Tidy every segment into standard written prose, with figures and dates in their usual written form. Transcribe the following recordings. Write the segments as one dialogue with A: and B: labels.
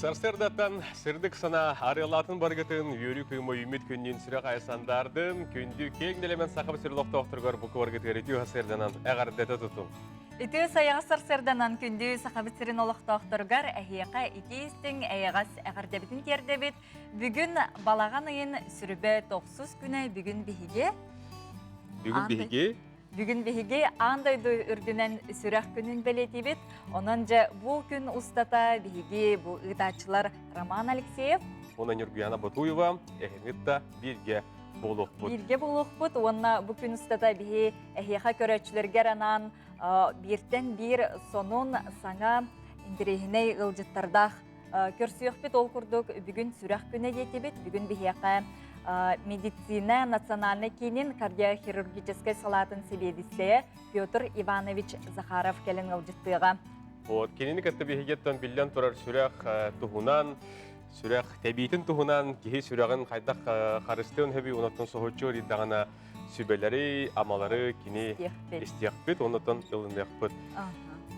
A: Сарсыардаттан сырдык санаа арыалаатын баргытын үөрүү кыыма үүммүт күннүүн сүрэх айа сандаардын, күндү киэҥ нэлэмэн сахабыт сир олохтоохторугар бу кыбаргытыгар үтүө сарсыарданан эҕэрдэтэ тутуҥ.
B: Үтүө сайаҕас сарсыарданан күндү сахабыт сирин олохтоохторугар эһиэхэ итии-истиҥ эйэҕэс эҕэрдэбитин тиэрдэбит. Бүгүн балаҕан ыйын сүрүбэ тохсус күнэ бүгүн биһиги
A: Бүгүн биһиги
B: Бүгүн биһиги аан дойду үрдүнэн сүрэх күнүн бэлиэтиибит. Онон дьэ бу күн устата биһиги бу ыытааччылар Роман Алексеев
A: уонна Ньургуяна Ботуева эһиҥит да бииргэ буолуохпут.
B: Бииргэ буолуохпут уонна бу күн устата биһи эһиэхэ көрөөччүлэргэр анаан бииртэн биир сонун саҥа интэриэһинэй ыалдьыттардаах Көрсүөхпүт ол курдук бүгүн сүрэх күнэ диэтибит. Бүгүн биһиэхэ медицина национальнай киинин кардиохирургическай салаатын сэбиэдиссэйэ Петр Иванович Захаров кэлин ыалдьыттыаҕа.
A: Вот, кинини кытта биһигиттэн биллэн турар сүрэх туһунан, сүрэх тэбиитин туһунан, киһи сүрэҕин хайдах харыстыан сөбүй, онуттан соһуччу ыйдаҕына сүбэлэри, амалары кини истиэхпит, оннуттан ылыныахпыт.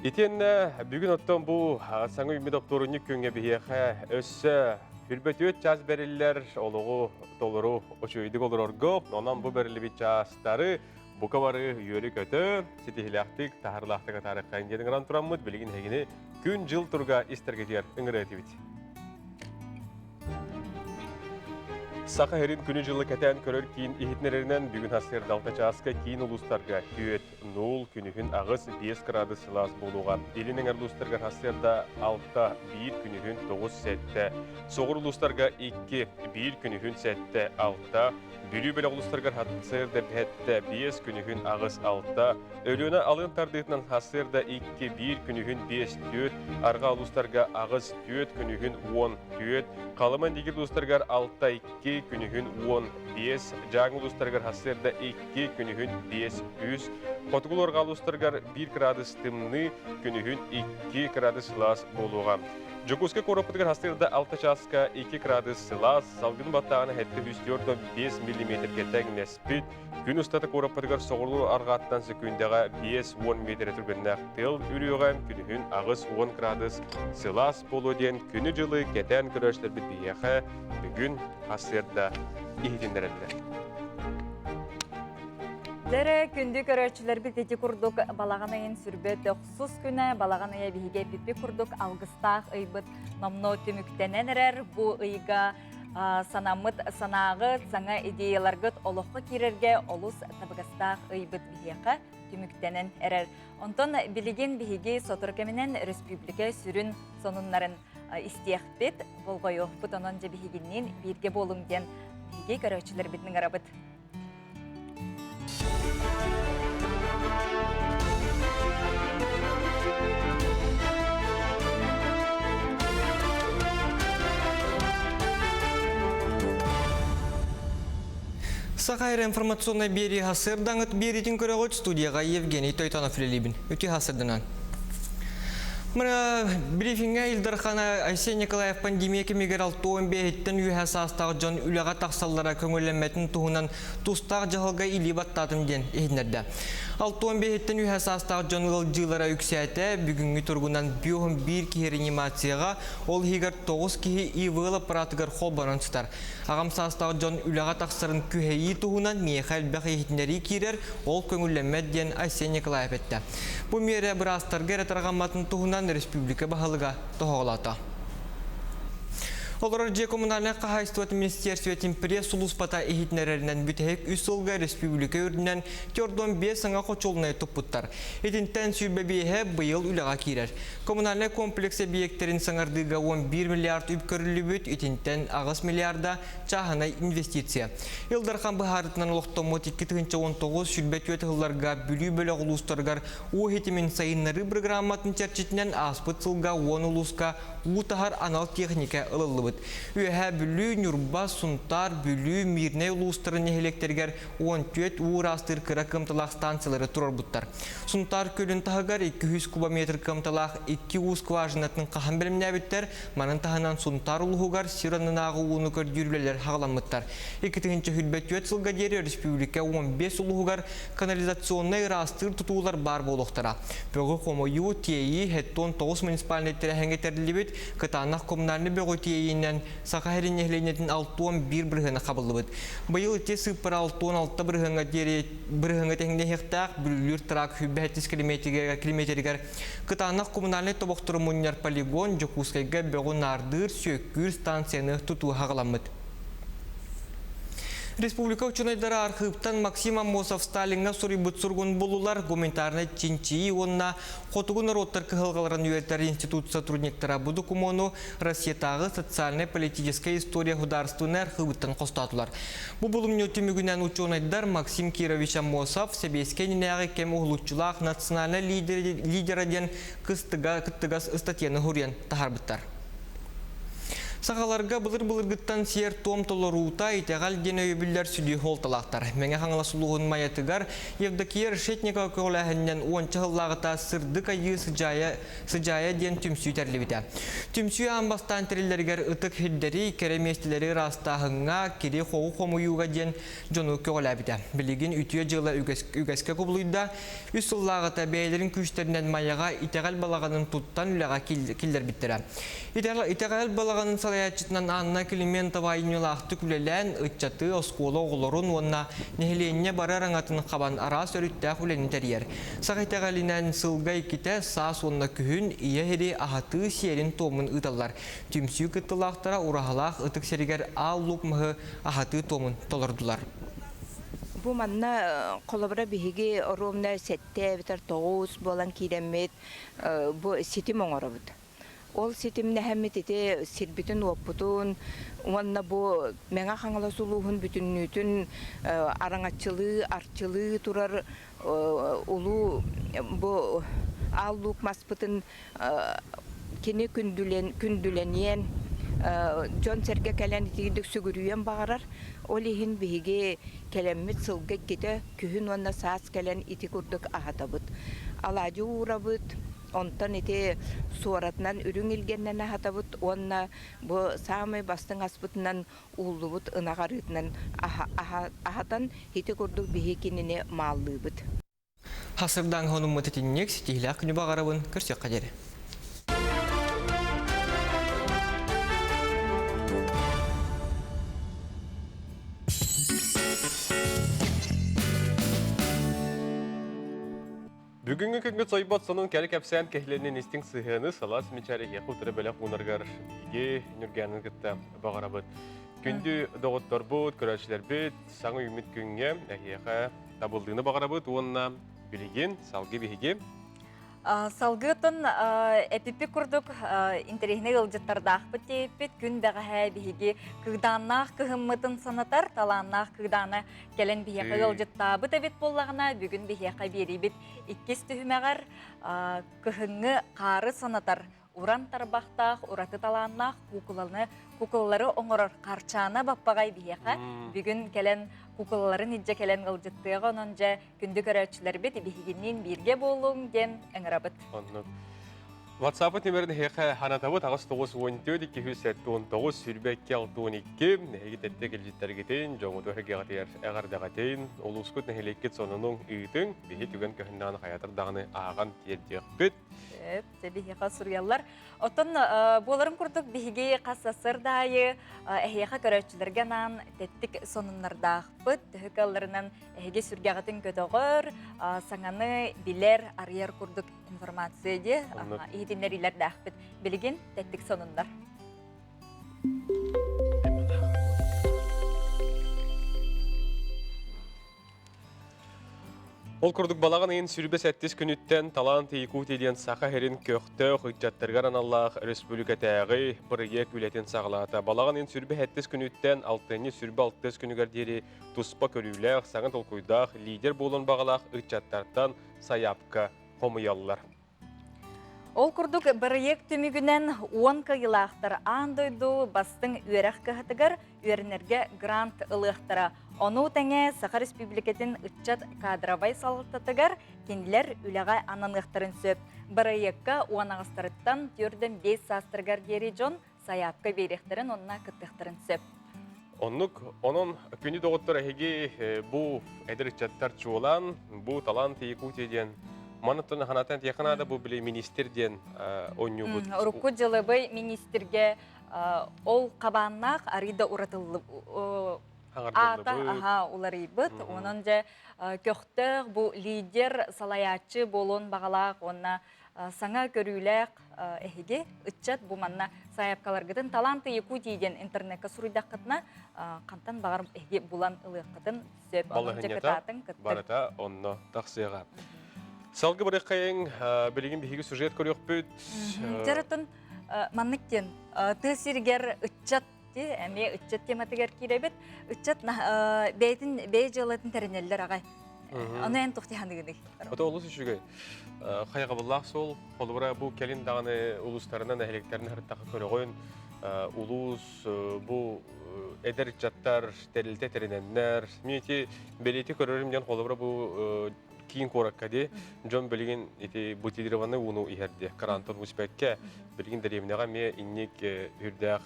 A: Итиэннэ бүгүн оттон бу саҥа үүммүт оптуорунньук күҥҥэ биһиэхэ өссө хүрбөтүөт чаас бэриллэр олоҕу толору очуйдук олорорго, онон бу бэриллибит чаастары бука бары үөрү-көтө, ситиһилээхтик, таһарылаахтык атаарыаххайын диэн ыҥыран тураммыт, билигин эһигини күн-дьыл туруга истэргитигэр ыҥырыа этибит. Саха сирин күнү-дьылы кэтээн көрөр киин иһитиннэрэринэн бүгүн сарсыарда алта чааска киин улуустарга 4-0, күнүһүн 8-5 градус сылаас буолуоҕа. Илин эҥэр улуустарга сарсыарда 6-1, күнүһүн 9-7, соҕуруу улуустарга 2-1, күнүһүн 7-6, Бүлүү бөлөх улуустарыгар сарсыарда 7-5, күнүһүн 8-6, Өлүөнэ алын тардыытынан сарсыарда 2-1, күнүһүн 5-4, арҕаа улуустарга 8-4, күнүһүн 10-4, Халыма Индигир улуустарыгар 6-2, күнүһүн 15, Дьааҥы улуустарыгар сарсыарда 2, күнүһүн 5-3, Хотугу арҕаа улуустарыгар 1 градус тымныы, күнүһүн 2 градус сылаас буолуоҕа. Дьокуускай куораппытыгар сарсыарда 6 чааска 2 градус сылаас, салгын баттааҕына 745 миллиметргэ тэҥнэспит. Күн устата куораппытыгар соҕуруу арҕааттан сөкүүндэҕэ 50 миэтэрэ түргэннээх тыал үрүөҕэ, күнүһүн 80 градус сылаас буолуо диэн күнү-дьылы кэтээн көрөөччүлэрбит биһиэхэ бүгүн сарсыарда иһитиннэрэллэр.
B: Дэрэ, күндү көрөөччүлэрбит ити курдук балаҕан ыйын сүрбэ тохсус күнэ, балаҕан ыйа биһиги эппиппит курдук алгыстаах ыйбыт номнуо түмүктэнэн эрэр. Бу ыйга санаммыт санааҕыт, саҥа идеяларгыт олоххо киирэргэ олус табыгастаах ыйбыт биһиэхэ түмүктэнэн эрэр. Онтон билигин биһиги сотору кэминэн республика сүрүн сонуннарын истиэхпит, болҕойуохпут, онон дьэ биһигинниин бииргэ буолуҥ диэн биһиги көрөөччүлэрбитин ыҥырабыт.
C: Саха информационнай биэрии хасырдаҥыт биэриитин көрөҕүт студияға Евгений Тойтонов үлэлиибин. Үтүө хасырданан. Мына брифингэ Ил Дархана Айсен Николаев пандемия кэмигэр 65-тэн үөһэ саастаах дьон үлэҕэ тахсаллара көҥүллэммэтин туһунан тустаах дьаһалга илии баттаатым диэн иһитиннэрдэ. 65-тэн үөһэ саастаах дьон ыалдьыылара үксээтэ. Бүгүҥҥү туругунан 51 киһи реанимацияҕа, ол иһигэр 9 киһи ИВЛ аппаратыгар холбонон сытар. Аҕам саастаах дьон үлэҕэ тахсарын күһэйии туһунан миэхэ элбэх иһитиннэрии киирэр, ол көҥүллэммэт диэн Айсен Николаев эттэ. Бу миэрэ быраастарга эрэ тарҕамматын туһунан республика баһылыга тоһоҕолоото. Олорор дьиэ коммунальнай хаһаайыстыбатын министиэрстибэтин пресс-сулууспата иһитиннэрэринэн бүтэһик үс сылга республика үрдүнэн 45 саҥа хочуолунайы туппуттар. Итинтэн 25-э быйыл үлэҕэ киирэр. Коммунальнай комплекс эбийиэктэрин саҥардыыга 11 миллиард үп көрүллүбүт, итинтэн 8 миллиарда чааһынай инвестиция. Ил Дархан быһаарытынан олохтоммут 2019 сүүрбэ сылларга Бүлүү бөлөх улуустарыгар уу ситимин сайыннарыы программатын чэрчитинэн ааспыт сылга 10 улууска уу таһар анал техника ылыллыбыт. тутуллубут. Үөһээ Бүлүү, Ньурба, Сунтаар, Бүлүү, Мирнэй улуустарын нэһилиэктэригэр 14 уу ыраастыыр кыра кыамталаах станциялары туруорбуттар. Сунтаар күөлүн таһыгар 200 кубометр кыамталаах икки уу скважинатын хаһан бэлэмнээбиттэр, манан таһынан Сунтаар улууһугар сир аннынааҕы ууну көрдүүр үлэлэр хаҕаламмыттар. 2024 сылга диэри өрөспүүбүлүкэ 15 улууһугар канализационнай ыраастыыр тутуулар баар буолуохтара. Бөҕү хомуйуу, тиэйии 79 муниципальнай тэрээһиҥҥэ тэриллибит кытаанах коммунальнай бөҕү тиэйиинэн Саха сирин нэһилиэнньэтин 61 бырыһыана хабыллыбыт. Быйыл ити сыыппара 66 бырыһыаҥҥа диэри бырыһыаҥҥа тэҥнэһиэхтээх Бүлүүлүүр трак 107 километригэр кытаанах коммунальнай тобохтору мунньар полигон Дьокуускайга бөҕү наардыыр, сүөккүүр станцияны тутуу хаҕаламмыт. Республика ученайдара архыыптан Максим Аммосов Сталиҥҥа суруйбут суругун буллулар гуманитарнай чинчийии уонна хотугу норуоттар кыһалҕаларын үөрэтэр институт сотрудниктара бу докумуону Россиятааҕы социальнай-политическай история художественнай архыыбыттан хостоотулар. Бу булумньу түмүгүнэн учуонайдар Максим Кирович Аммосов сэбиэскэй иннинээҕи кэм уһулуччулаах национальнай лидера диэн кыстыга кыттыгас ыстатыйаны суруйан таһаарбыттар. Сахаларга былыр-былыргыттан сиэр-туом толоруута, итэҕэл диэн өйөбүллэр сүдү суолталаахтар. Мэҥэ Хаҥалас улууһун Майатыгар Евдокия Решетникова көҕүлээһининэн уонча сыллааҕыта Сырдык Айыы сыдьаайа, сыдьаайа диэн түмсүү тэриллибитэ. Түмсүү аан бастаан тэриллэригэр ытык сирдэри, кэрэ миэстэлэри ыраастааһыҥҥа, кири-хоҕу хомуйууга диэн дьону көҕүлээбитэ. Билигин үтүө дьыала үгэскэ кубулуйда. Үс сыллааҕыта бэйэлэрин күүстэринэн Майаҕа итэҕэл балаҕанын туттан үлэҕэ киллэрбиттэрэ. Итэҕэл балаҕанын салайааччытынан Анна Климентова айымньылаахтык үлэлээн, ыччаты, оскуола оҕолорун уонна нэһилиэнньэ бары араҥатын хабан араас өрүттээх үлэни тэрийэр. Саха итэҕэлинэн сылга иккитэ саас уонна күһүн ийэ сири аһатыы сиэрин-туомун ыыталлар. Түмсүү кыттыылаахтара ураһалаах ытык сиригэр аал луук маһы аһатыы туомун толордулар.
D: Бу манна холобура биһиги оруобуна сэттэ эбэтэр тоҕус буолан киирэммит бу ситим оҥоробут. Ол ситимнэһэммит ити сирбитин-уоппутун уонна бу Мэҥэ Хаҥалас улууһун бүтүннүүтүн араҥаччылыы, арчылыы турар улуу бу Аал Луук маспытын кини күндүлэн, күндүлэниэн, дьон-сэргэ кэлэн итиирдик сүгүрүйүөн баҕарар. Ол иһин биһиги кэлэммит сылга иккитэ күһүн уонна саас кэлэн ити курдук аһатабыт. Алаадьы уурабыт, онтон ити суоратынан үрүҥ илгэннэн аһатабыт уонна бу саамай бастыҥ аспытынан ууллубут ынах арыытынан аһатан ити курдук биһи кинини мааллыыбыт.
C: Хасырдаан хонуммут итинник ситиһилээх күнү баҕарабын көрсүөххэ диэри.
A: Бүгүҥҥү күҥҥүт сойбот сонун кэрэ кэпсээн кэһилэнин истиҥ сыһыаны сылаас мичээр эһиэхэ утары бэлэх уунаргар биһиги Ньургаанын кытта баҕарабыт. Күндү доҕотторбут, көрөөччүлэрбит, саҥа үүммүт күҥҥэ эһиэхэ табыллыыны баҕарабыт уонна билигин салгыы биһиги
B: Салгыытын эпиппит курдук интэриэһинэй ыалдьыттардаахпыт диэбиппит күн бэҕэһээ биһиги кыыдааннаах кыһыммытын санатар талааннаах кыыдаана кэлэн биһиэхэ ыалдьыттаабыт эбит буоллаҕына бүгүн биһиэхэ биэриибит иккис түһүмэҕэр кыһыҥҥы хаары санатар уран тарбахтаах, ураты талааннаах куукуланы, куукулалары оҥорор Харчаана Баппаҕай биһиэхэ бүгүн кэлэн куукулаларын илдьэ кэлэн ыалдьыттыаҕа онон дьэ күндү көрөөччүлэрбит биһигинниин бииргэ буолуҥ диэн ыҥырабыт.
A: Оннук. WhatsApp нөмерин эһиэхэ ханатабыт 8 94 279 22 62 эһиги тэттик илдьиттэргитин, дьоҥуту эһигиҕитигэр эҕэрдэҕитин, улуускут нэһилиэккит сонунуҥ ыытыҥ, биһи түгэн көһүннэҕинэ хайатар даҕаны ааҕан тиэрдиэхпит.
B: Сөп, биһиэхэ суруйаллар. Оттон буоларын курдук биһиги хас сарсыарда аайы эһиэхэ көрөөччүлэргэ анаан тэттик сонуннардаахпыт. Төһө кыалларынан эһиги сүргэҕитин көтөҕөр, саҥаны билэр, арыйар курдук информация дии иһитиннэриилэрдээхпит. Билигин тэттик сонуннар.
A: Ол курдук балаҕан ыйын сүүрбэ сэттис күнүттэн Талант Якутии диэн Саха сирин көхтөөх ыччаттарыгар аналлаах республикатааҕы бырайыак үлэтин саҕалаата. Балаҕан ыйын сүүрбэ сэттис күнүттэн алтынньы сүүрбэ алтыс күнүгэр диэри туспа көрүүлээх, саҥа толкуйдаах, лидер буолуон баҕалаах ыччаттартан сайаапка хомуйаллар.
B: Ол курдук бырайыак түмүгүнэн 10 кыайыылаахтар аан дойду бастыҥ үөрэх кыһатыгар үөрэнэргэ грант ылыахтара. Ону тэҥэ Саха Республикатын ыччат кадровай салалтатыгар кинилэр үлэҕэ ананыахтарын сөп. Бырайыакка уон аҕыстарыттан түөртэн биэс саастарыгар диэри дьон сайаапка биэриэхтэрин уонна кыттыахтарын сөп.
A: Оннук, онон күнү доҕоттор эһиги бу эдэр ыччаттар чуолаан, бу Талант Якутия диэн манаттан ханатан тиэхэ наада бу били министр диэн оонньуубут.
B: Урукку дьылыбый министрге ол хабааннаах арый да уратыллы аата аха уларыйбыт. Онон дьэ көхтөөх бу лидер салайааччы буолуон баҕалаах уонна саҥа көрүүлээх эһиги ыччат бу манна сайаапкаларгытын Таланты Якутии диэн интернекка суруйдаххытына хантан баҕар эһиги булан ылыаххытын сөп.
A: Балаһынньата барыта онно тахсыаҕа. Салгы барыаххайыҥ, билигин биһиги сюжет көрүөхпүт.
B: Дьарытын маннык диэн тыа сиригэр ыччат эмиэ ыччат тематыгар киирэбит. Ыччат бэйэтин бэйэ дьыалатын тэринэллэр аҕай. Ону эн туох дии
A: Ото олус үчүгэй. Хайҕабыллаах суол, холобура бу кэлин даҕаны улуустарынан, нэһилиэктэрин харыттаха көрөҕүн, улуус бу эдэр ыччаттар тэрилтэ тэринэннэр, мин ити бэлиэти көрөрүм диэн холобура бу киин куоракка ди дьон билигин ити бутилированный ууну иһэрди крантан успекке билигин дэриэбинэҕэ эмиэ инник үрдээх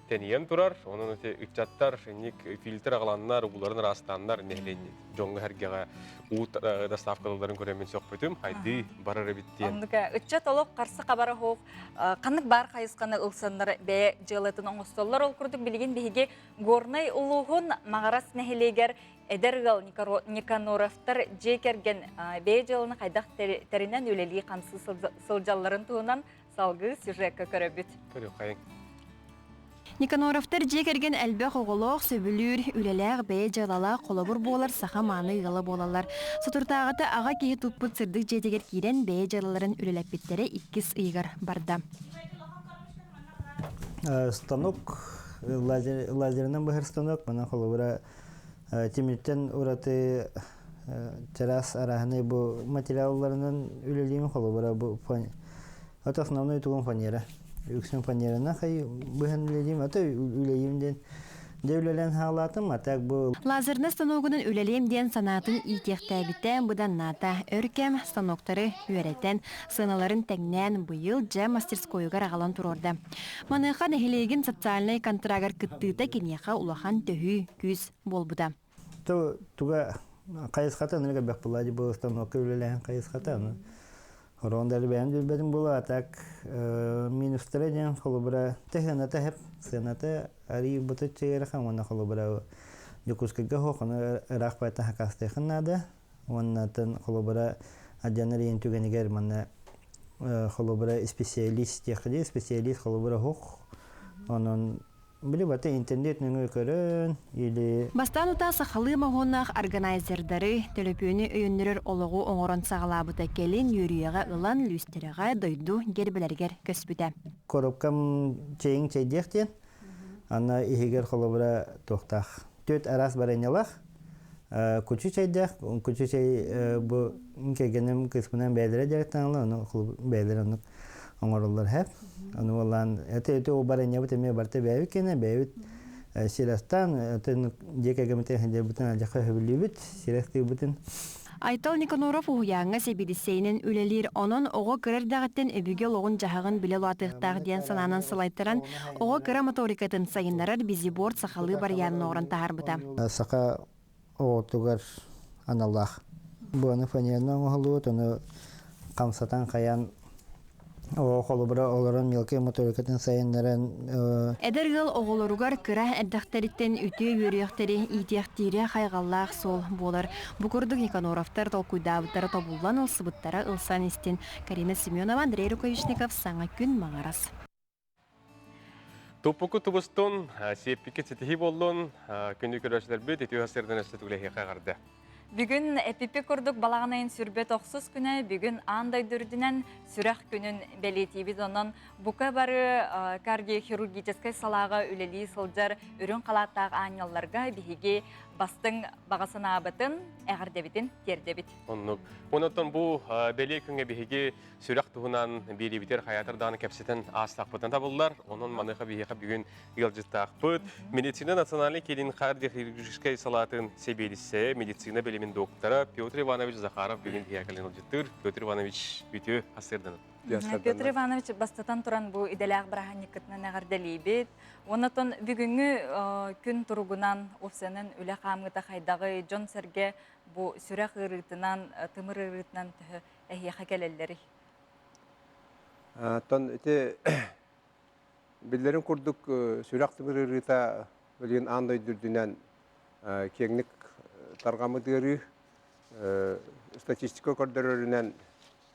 A: тэнийэн турар. Онон ити ыччаттар инник фильтр аҕаланнар, ууларын ыраастааннар нэһилиэнньэ дьоҥҥо сэргэҕэ уу доставкаларын көрөммүн сөхпүтүм. Хайдыы барар эбит диэн.
B: Оннука ыччат олох харсы хабара суох ханнык баар хайысханы ылсаннар бэйэ дьыалатын оҥостоллор. Ол курдук билигин биһиги Горнай улууһун Маҕарас нэһилиэгэр эдэр ыал Никаноровтар дьиэ кэргэн бэйэ дьыаланы хайдах тэринэн үлэлии хамсыы сылдьалларын туһунан салгыы сюжекка көрөбүт.
A: Көрүөххэйиҥ.
E: Никаноровтар дьиэ кэргэн элбэх оҕолоох, сөбүлүүр, үлэлээх, бэйэ дьыалалаах холобур буолар саха мааны ыала буолаллар. Соторутааҕыта аҕа киһи туппут сырдык дьиэтигэр киирэн бэйэ дьыалаларын үлэлэппиттэрэ иккис ыйыгар барда.
F: Станок, лазерынан быһар станок, манан холобура тимиртэн ураты чараас арааһынай бу материалларынан үлэлиим холобура бу ото основной тугум фанера үксүн фанераны хай быһан үлэлиим ото үлэлиим диэн дьэ үлэлээн хаалаатым а так бу
E: Лазернай станогунан үлэлиэм диэн санаатын иитиэхтээбитэ быданнаата. Өр кэм станоктары үөрэтэн, сыаналарын тэҥнээн быйыл дьэ мастерскойугар аҕалан туруорда. Маныаха нэһилиэгин социальнай контрагар кыттыыта киниэхэ улахан төһүү күүс буолбута.
F: Туга хайысхата аны элбэх буолла бу установка үлэлэһин хайысхата аны Ороон да бэйэм билбэтим буолуо а так минустара диэн холобура сыаната хэп сыаната арый ботучча ыарахан уонна холобура Дьокуускайга суох ону ыраах байтан хакаастыахын наада уонна тын холобура адьанар иэн түгэнигэр манна холобура специалист диэххэ дии специалист холобура суох онон Били бата интернет нөҥүө көрөн или
E: Бастаан утаа сахалыы моһуоннаах органайзердары, төлөпүөнү өйөннөрөр олоҕу оҥорон саҕалаабыта кэлин үөрүйэҕэ ылан лүүстэрэҕэ дойду гербэлэригэр көспүтэ.
F: Коробкам чэйиҥ чэйдиэх диэн. Аны иһигэр холобура туохтаах. Түөрт араас барыанньалаах. Кучу чэйдээх. Кучу чэй бу кэргэним кыыспынан бэйэлэрэ дьарыктаналлар, ону бэйэлэрэ оннук оҥороллор һэп. Аны буоллаан это это барыанньабыт эмиэ барыта бэйэбит кэнэ, бэйэбит сир астаан, атын дьиэ кэргэммитин сылдьарбытын алдьархай сөбүлүүбүт, сир астыырбытын.
E: Айтал Никаноров уһуйааҥҥа сэбиэдиссэйинэн үлэлиир, онон оҕо кыра эрдэҕиттэн өбүгэ олоҕун-дьаһаҕын билэ улаатыахтаах диэн санаанан салайтаран, оҕо кыра моторикатын сайыннарар бизиборд сахалыы барыйаанын оҥорон таһаарбыта.
F: Саха оҕотугар аналлаах. Бу фанерынан оҥоһуллубут, ону хамсатан хайан Оо, холобура олорон мелкай моторикатын сайыннаран
E: Эдэр ыал оҕолоругар кыра эрдэхтэриттэн үтүө үөрүйэхтэри иитиэхтиирэ хайҕаллаах суол буолар. Бу курдук Никаноровтар толкуйдаабыттара тобуллан ылсыбыттара ылсан истин. Карина Семенова, Андрей Рукавишников, Саҥа күн Маҥарас.
A: Туппуку тубустун, сиэппиккит ситиһии буоллун, күндү көрөөччүлэрбит, үтүө сырдан өссө түгүлэһиэхэ эҕэрдэ.
B: Бүгүн эпипи курдук балаҕан айын сүрбэ тохсус күнэ бүгүн аан дойду үрдүнэн сүрэх күнүн бэлиэтиибит. Онон бука бары кардиохирургическай салааҕа үлэлии сылдьар үрүҥ халааттаах аанньалларга биһиги бастыҥ баҕа санаабытын, эҕэрдэбитин тиэрдэбит.
A: Оннук. Онон бу бэлиэ күҥҥэ биһиги сүрэх туһунан биэриибитигэр хайаатар даҕаны кэпсэтэн аастахпытына табыллар. Онон маныаха биһиэхэ бүгүн ыалдьыттаахпыт. Медицина национальнай киинин кардиохирургическай салаатын сэбиэдиссэйэ, медицина билимин доктора Петр Иванович Захаров бүгүн биһиэхэ кэлэн ыалдьыттыыр. Петр Иванович, үтүө сарсыарданан.
B: Петр Иванович, бастатан туран бу идэлээх бырааһынньыккытынан эҕэрдэлиибит. Оннотон бүгүҥҥү күн туругунан, уопсайынан үлэ хаамыыта хайдаҕый, дьон-сэргэ бу сүрэх ыарыытынан, тымыр ыарыытынан төһө эһиэхэ кэлэллэрий?
G: Оттон ити Биллэрин курдук, сүрэх тымыр ыарыыта билигин аан дойду үрдүнэн киэҥник тарҕаммыт ыарыы. Статистика көрдөрөрүнэн,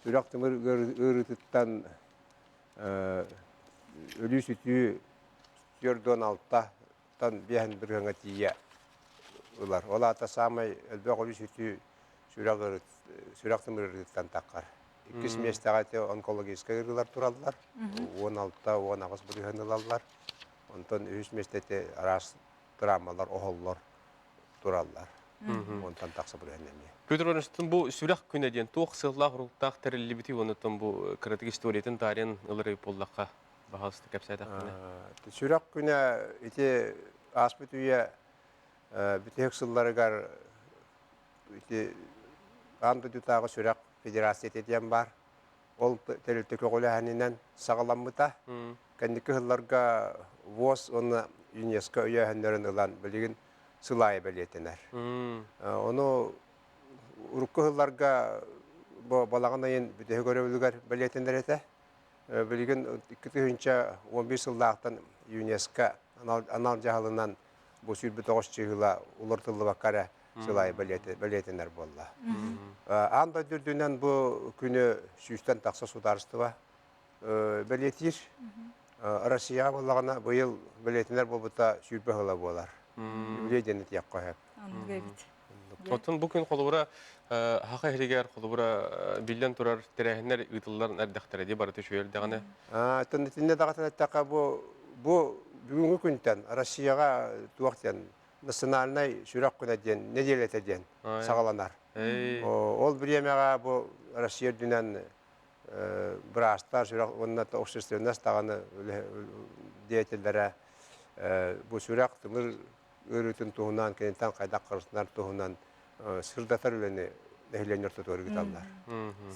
G: сүрэх тымыр ыарыытыттан өлүү-сүтүү 46-тан 5 бырыһыаҥҥа тиийэ ылар. Ол аата саамай элбэх өлүү-сүтүү сүрэх тымыр ыарыытыттан таххар. Иккис миэстэҕэ ити онкологическай ыарыылар тураллар. 16-18 бырыһыан ылаллар. Онтон үһүс миэстэ ити араас травмалар, оһоллор тураллар. Онтон тахса бырыһыан эмиэ.
A: Петр Иванович, бу сүрэх күнэ диэн туох сыаллаах-соруктаах тэриллибитий уонна бу кыратык историятын таарыйан ылар буоллахха, баһаалыста кэпсээтэххинэ.
G: Сүрэх күнэ ити ааспыт үйэ бүтэһик сылларыгар ити аан дойдутааҕы сүрэх федерацията диэн баар. Ол тэрилтэ көҕүлээһининэн саҕаламмыта. Кэнники сылларга ВОЗ уонна ЮНЕСКО өйөөһүннэрин ылан билигин сыл аайы бэлиэтэнэр. Ону урукку сылларга бу балаҕан ыйын бүтэһик өрөбүлүгэр бэлиэтэнэр этэ. Билигин 2011 сыллаахтан ЮНЕСКО анал дьаһалынан бу 109 чыыһыла уларытыллыбакка эрэ сыл аайы бэлиэтэнэр буолла. Аан дойду үрдүнэн бу күнү сүүстэн тахса судаарыстыба бэлиэтиир. Россияҕа буоллаҕына быйыл бэлиэтэнэр буолбута 20 сыла буолар. Юбилей диэн этиэххэ сөп.
A: Оттон бу күн холобура Хаха иһигэр холобура биллэн турар тэрээһиннэр ыытыллар эрдэхтэрэ дии барыта үчүгэй эрдэҕинэ.
G: Оттон итиннэ даҕатан эттэххэ бу бу бүгүҥҥү күнтэн Россияҕа туох диэн национальнай сүрэх күнэ диэн нэдиэлэтэ диэн саҕаланар. Ол бириэмэҕэ бу Россия үрдүнэн быраастар сүрэх уонна общественность даҕаны деятеллэрэ бу сүрэх тымыр ыарыытын туһунан киниттэн хайдах харыстанар туһунан сырдатар үлэни нэһилиэнньэ ортотугар ыыталлар.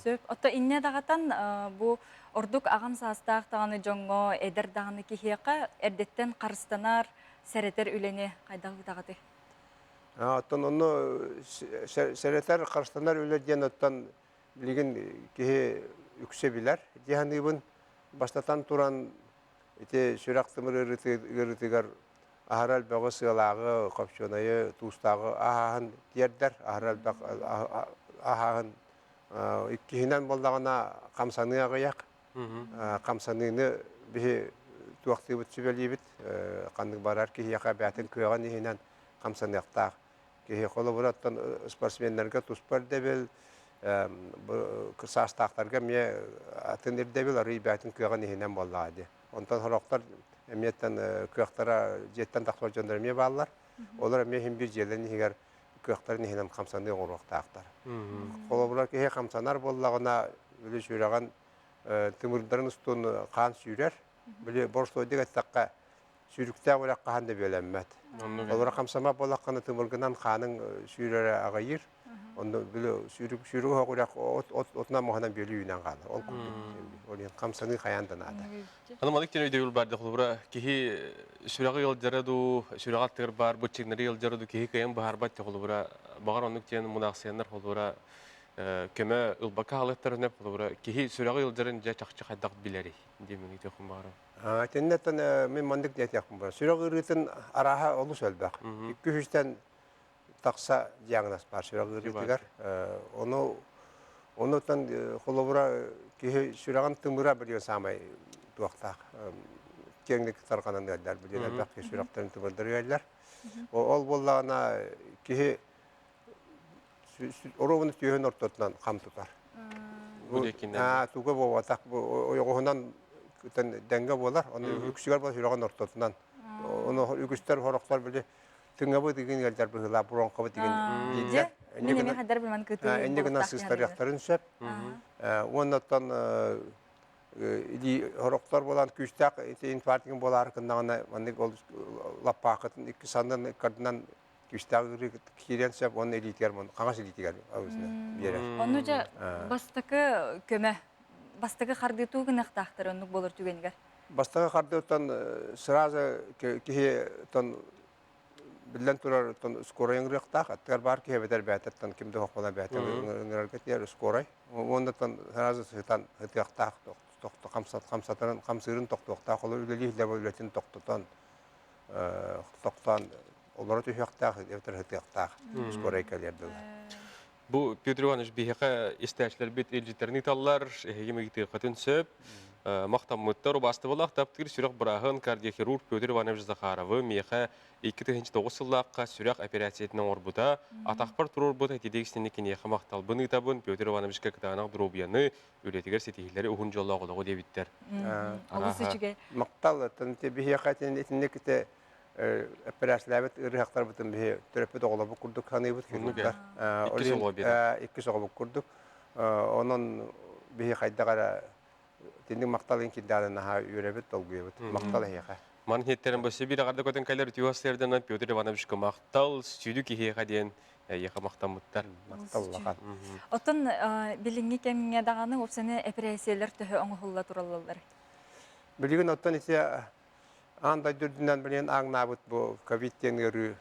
B: Сөп. Отто иннэ даҕатан бу ордук аҕам саастаах даҕаны дьоҥҥо, эдэр даҕаны киһиэхэ эрдэттэн харыстанар, сэрэтэр үлэни хайдах ыытаҕытый?
G: Оттон онно сэрэтэр, харыстанар үлэ диэн оттон билигин киһи үксэ билэр дии саныыбын. Бастатан туран ити сүрэх тымыр ыарыытыгар аһара элбэҕи сыалааҕы, копчуонайы, туустааҕы аһааһын тиэрдэр, аһара элбэх аһааһын иккиһинэн буоллаҕына хамсаныы аҕыйах. Хамсаныыны биһи туохтуубут сүбэлиибит, ханнык барар киһиэхэ бэйэтин кыаҕын иһинэн хамсаныахтаах. Киһи холобура оттон спортсменнарга туспа ирдэбил, саастаахтарга эмиэ атын ирдэбил арыый бэйэтин кыаҕын иһинэн буоллаҕа дии. Онтон сорохтор эмиэттэн кыахтара дьиэттэн тахсыбат дьоннор эмиэ бааллар. Олор эмиэ иһин биир дьиэлэрин иһигэр кыахтарын иһинэн хамсаныы оҥоруохтаахтар. Холобура киһи хамсанар буоллаҕына, били сүрэҕин тымырдарын устун хаан сүүрэр. Били боростуойдук эттэххэ, сүүрүктээх үрэх хаһан да бүөлэммэт. Олоро хамсама буоллаххына тымыргынан хааныҥ сүүрэрэ аҕыйыыр. Онно били сүүрүк сүүрүк оһох үрэх от от отунан моһунан бүөлүү үүнэн хаалар. Ол курдук. Ол иһин хамсаныы хайаан да наада.
A: Аны маннык диэн өйдөбүл баар холобура киһи сүрэҕи ыалдьара дуу, сүрэҕэ аттыгар баар быччыҥнары ыалдьара дуу киһи кыайан быһаарбат холобура баҕар оннук диэн мунаахсыйаннар холобура көмө ылбакка хаалыахтарын холобура киһи сүрэҕи ыалдьарын дьэ чахчы хайдах билэрий диэн мин ыйытыахпын баҕарабын.
G: Итиннэ мин маннык диэтиэхпин баар. Сүрэх ыарыытын арааһа олус элбэх. Икки үстэн тахса диагноз баар сүрэх ыарыытыгар. Ону онуттан холобура киһи сүрэҕин тымыра билиэн саамай туохтаах киэҥник тарҕанан ыаллар билиэн элбэх киһи сүрэхтэрин тымырдары ыаллар. Ол буоллаҕына киһи Оруобуна түөһүн ортотунан хам тутар.
A: Бу диэкинэн.
G: Туга буолбатах ойоҕоһунан дэҥҥэ буолар. Ону үксүгэр буолар сүрэҕин ортотунан. Ону үгүстэр хорохтор били тыҥабыт игин ыалдьар быһыылаах бронхабыт игин дииллэр.
B: Мин эми хаддар билмэн кытыы
G: Инньэ гынан сыыстарыахтарын сөп. Уонна оттон илии хорохтор буолан күүстээх ити инфарктигын буолаары гыннаҕына маннык ол лаппаахытын икки саннын ыккардынан күүстээх ыарыы киириэн сөп уонна илиитигэр хаҥас илиитигэр биэрэр.
B: Ону дьэ бастакы көмө бастакы хардыы туу гыныахтаахтар оннук буолар түгэнигэр.
G: Бастакы хардыыттан сразу киһи тон биллэн турар тон скорай ыҥырыахтаах аттыгар баар киһи эбэтэр бэйэтэттэн ким да хоххола бэйэтэ ыҥырарга тиийэр скорай уонна тон сразу сытан сытыахтаах хамсатарын хамсыырын тохтуохтаах ол үлэлии үлэтин тохтотон тохтоон олоро түһүөхтээх эбэтэр сытыахтаах скорай кэлиэр дылы.
A: Бу Петр Иванович биһиэхэ истээччилэрбит илдьиттэрин ыыталлар, эһиги ыйытыаххытын сөп. Махтаммыттар убаастабылаах таптыыр сүрэх бырааһын кардиохирург Петр Иванович Захаровы миэхэ 2009 сыллаахха сүрэх операциятын оҥорбута, атахпар туруорбута итидик истини киниэхэ махталбын ыытабын, Петр Ивановичка кытаанах доруобуйаны, үлэтигэр ситиһиилэри уһун дьоллоох олоҕу диэбиттэр.
B: Олус үчүгэй.
G: Махтал, биһиэхэ итинник эпэрээсилээбит ыарыһахтарбытын биһи төрөппүт оҕолорбут курдук саныыбыт хирургдар.
A: Иккис оҕо биэрэр.
G: Иккис оҕобут курдук. Онон биһи хайдах эрэ итинник махталын кирдэҕинэ наһаа үөрэбит, долгуйабыт. Махтал эһиэхэ.
A: Ман иһиттэрин бу Сибиир аҕарда көтөн кэлэр үтүө сырданан Петр Ивановичка махтал, сүдү киһиэхэ диэн эйиэхэ махтаммыттар.
G: Махтал улахан.
B: Оттон билиҥҥи кэмҥэ даҕаны уопсайынан эпэрээссийэлэр төһө оҥоһулла тураллар?
G: Билигин оттон ити Аан дойду үрдүнэн билигин ааҥнаабыт бу ковид диэн ыарыы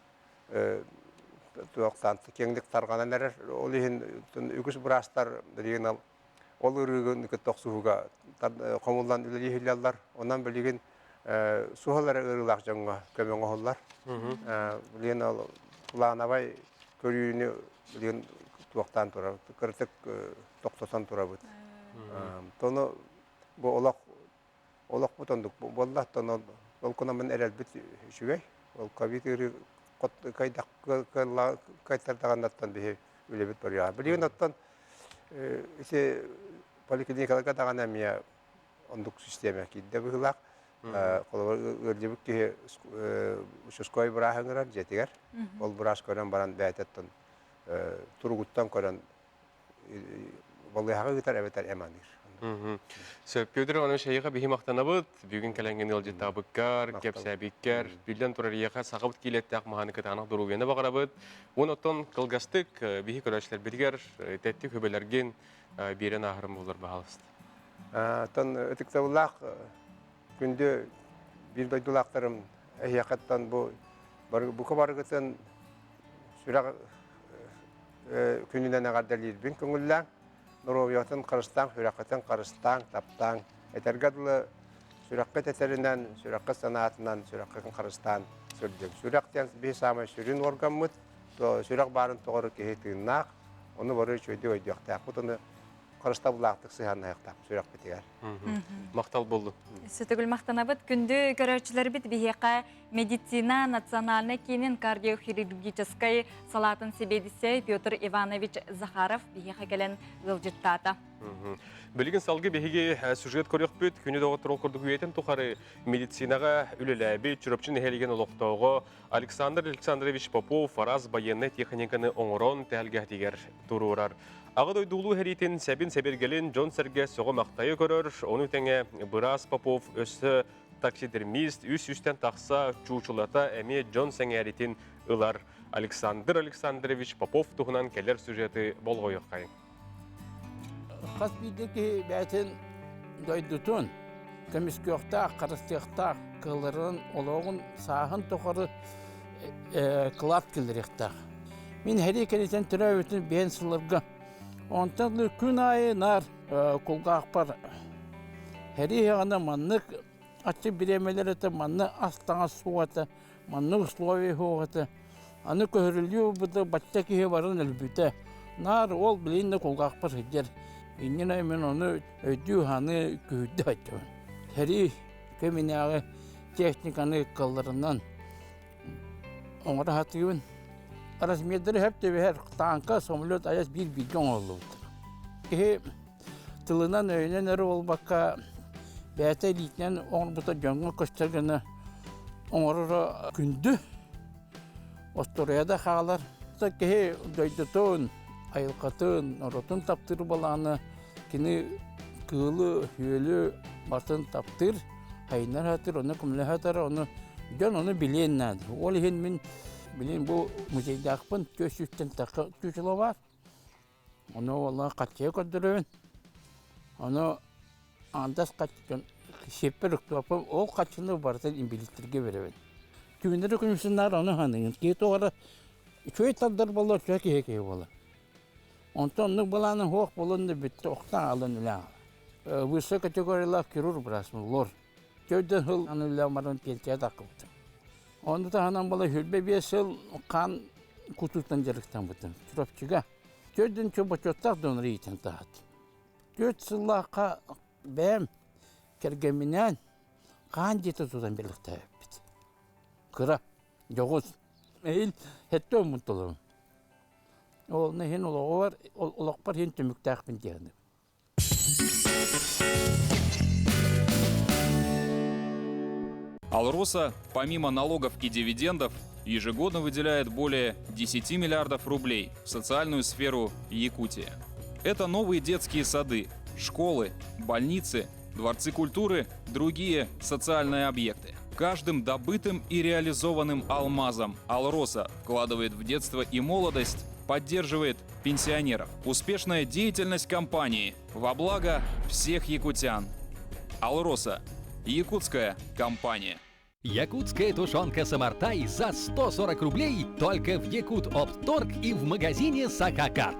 G: туохтаан киэҥник тарҕанан эрэр. Ол иһин үгүс быраастар билигин ол ыарыыгын кытта охсуһууга хомуллан үлэлии сылдьаллар. Онон билигин суһал эрэ ыарыылаах дьоҥҥо көмө оҥоһуллар. Билигин ол плановай көрүүнү билигин туохтаан турар, кырытык тохтотон турабыт. Тону бу олох Олохпут оннук буолла, оттон ол кунаммын эрэлбит үчүгэй. Ол ковид ыарыы кыайтардаҕыннаттан биһи үлэбит барыаҕа. Билигин оттон ити поликлиникаларга даҕаны эмиэ оннук систиэмэ киирдэ быһыылаах. Холобур, ыалдьыбыт киһи участковай бырааһы ыҥырар дьиэтигэр. Ол быраас көрөн баран бэйэтэ туругуттан көрөн балыыһаҕа ыытар эбэтэр эм аныыр.
A: Сөп, Петр Иванович, эйиэхэ биһи махтанабыт. Бүгүн кэлэҥҥин ыалдьыттаабыккар, кэпсээбиккэр, биллэн турар эйиэхэ сахабыт киилэттээх маһаны кытаанах доруобуйаны баҕарабыт. Уон оттон кылгастык биһи көрөөччүлэрбитигэр тэттик хүбэлэргин биэрэн ааһарым буолар баһаалыста.
G: Оттон ытыктабыллаах күндү биир дойдулаахтарым эһиэхэттэн бу бука барыгытын сүрэх күнүнэн эҕэрдэлиирбин көҥүллээҥ, доруобуйаҕытын харыстааҥ, сүрэххитин харыстааҥ, таптааҥ. Этэргэ дылы, сүрэххит этэринэн, сүрэххит санаатынан, сүрэххитин харыстаан сылдьыҥ. Сүрэх диэн биһи саамай сүрүн уоргаммыт, сүрэх баарын тоҕору киһи тыыннаах, ону бары үчүгэйдик өйдүөхтээхпит, ону харыстабыллаахтык сыһыаннаһыахтаахпыт сүрэхпитигэр.
A: Махтал буоллун.
B: Сөтөгүл махтанабыт. Күндү көрөөччүлэрбит биһиэхэ медицина национальнай киинин кардиохирургическай салаатын сэбиэдиссэй Петр Иванович Захаров биһиэхэ кэлэн ыалдьыттаата.
A: Билигин салгыы биһиги сюжет көрүөхпүт. Күнү доҕоттор ол курдук үйэтин тухары медицинаҕа үлэлээбит Чурапчы нэһилиэгин олохтооҕо Александр Александрович Попов араас байыаннай техниканы оҥорон тэһэлгэһэтигэр туруорар. Аҕа дойду улуу сэриитин сэбин-сэбиргэлин дьон-сэргэ сөҕө-махтайа көрөр, ону тэҥэ быраас Попов өссө таксидермист үс үстэн тахса чуучулата эмиэ дьон сэҥээритин ылар. Александр Александрович Попов туһунан кэлэр сюжеты болҕойуоххайыҥ.
H: Хас биирдии киһи бэйэтин дойдутун көмүскүөхтээх, харыстыахтаах, кыалларын олоҕун сааһын тухары кылаат киллэриэхтээх. Мин сэрии кэнниттэн төрөөбүтүм биэн сылларга. Онтон күн аайы наар кулгаахпар сэрии иһэҕинэ маннык аччык бириэмэлэр этэ, маннык ас-таҥас суох этэ, маннык условия суох этэ. Аны көһөрүллүү ылбыта бачча киһи баран өлбүтэ. Наар ол билигин да кулгаахпар сылдьар. Иннинэ мин ону өйдүү-саныы күһүйдэ сылдьабын. Сэрии кэминээҕи техниканы кыалларынан оҥоро сатыыбын. Размердары хөп түбэһэр тааҥка, самолет айас биир-бииргэ оҥоһуллубут. Киһи тылынан өйүнэн эрэ буолбакка, бэйэтэ илиитинэн оҥорбута дьоҥҥо көстөр гына оҥороро күндү. Остуоруйа да хаалар. Киһи дойдутун, айылҕатын, норуотун таптыыр балааны кини кыылы, үөлү барытын таптыыр, хайыннар сатыыр, ону көмөлөһө сатар, ону дьон ону билиэн наада. Ол иһин мин билин бу музейдаахпын 400-тэн тахса чучело баар. Ону уолла хаччыга көрдөрөбүн. Ону аҥардас хаччы сиэппэр уктуоппум ол хаччыны барытын инбэлииттэргэ биэрэбин. Түүннэри күнүсүннаар ону саныыгын. Киһи тоҕо эрэ үчүгэй тардар буолла, үчүгэй киһи киһи буолар. Онтон оннук былааны суох буолан да бүттэ охтон аалан үлэ аҕала. Высшая категориялаах хирург быраасмын лор. Төрдөн сыл аны үлэ баран пенсия таххыбытым. Ону таһынан була 25 сыл хаан кутуутунан дьарыктаммытым. Чурапчыга. Төрдүн бочуоттаах донор иитэн таһат. Төрт сыллаахха бэйэм кэргэмминээн хаан дьиэтэ тутан бэлэхтээбиппит. Кыра, дьоҕус. Эһиил сэттэ уоммун толорум. Ол иһин олоҕор, олохпор иһин түмүктээхпин диэхиним.
I: Алроса, помимо налогов и дивидендов, ежегодно выделяет более 10 миллиардов рублей в социальную сферу Якутии. Это новые детские сады, школы, больницы, дворцы культуры, другие социальные объекты. Каждым добытым и реализованным алмазом Алроса вкладывает в детство и молодость, поддерживает пенсионеров. Успешная деятельность компании во благо всех якутян. Алроса. Якутская компания.
J: Якутская тушенка «Самартай» за 140 рублей только в Якут Опторг и в магазине «Сакакат».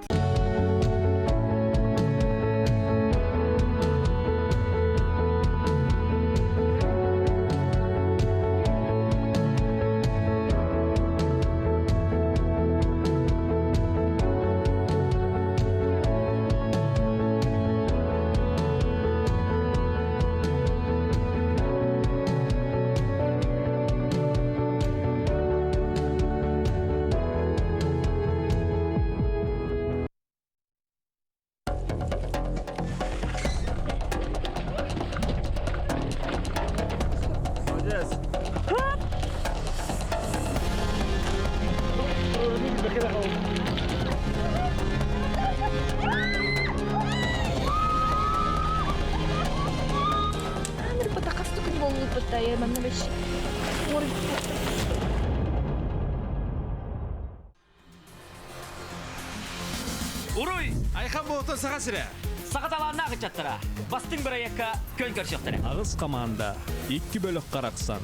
K: Уруй! Айхан буолтун Саха сирэ! Саха талааннаах ыччаттара бастыҥ бырайыакка күөн көрсүөхтэрэ.
L: Аҕыс хамаанда икки бөлөх харахсан.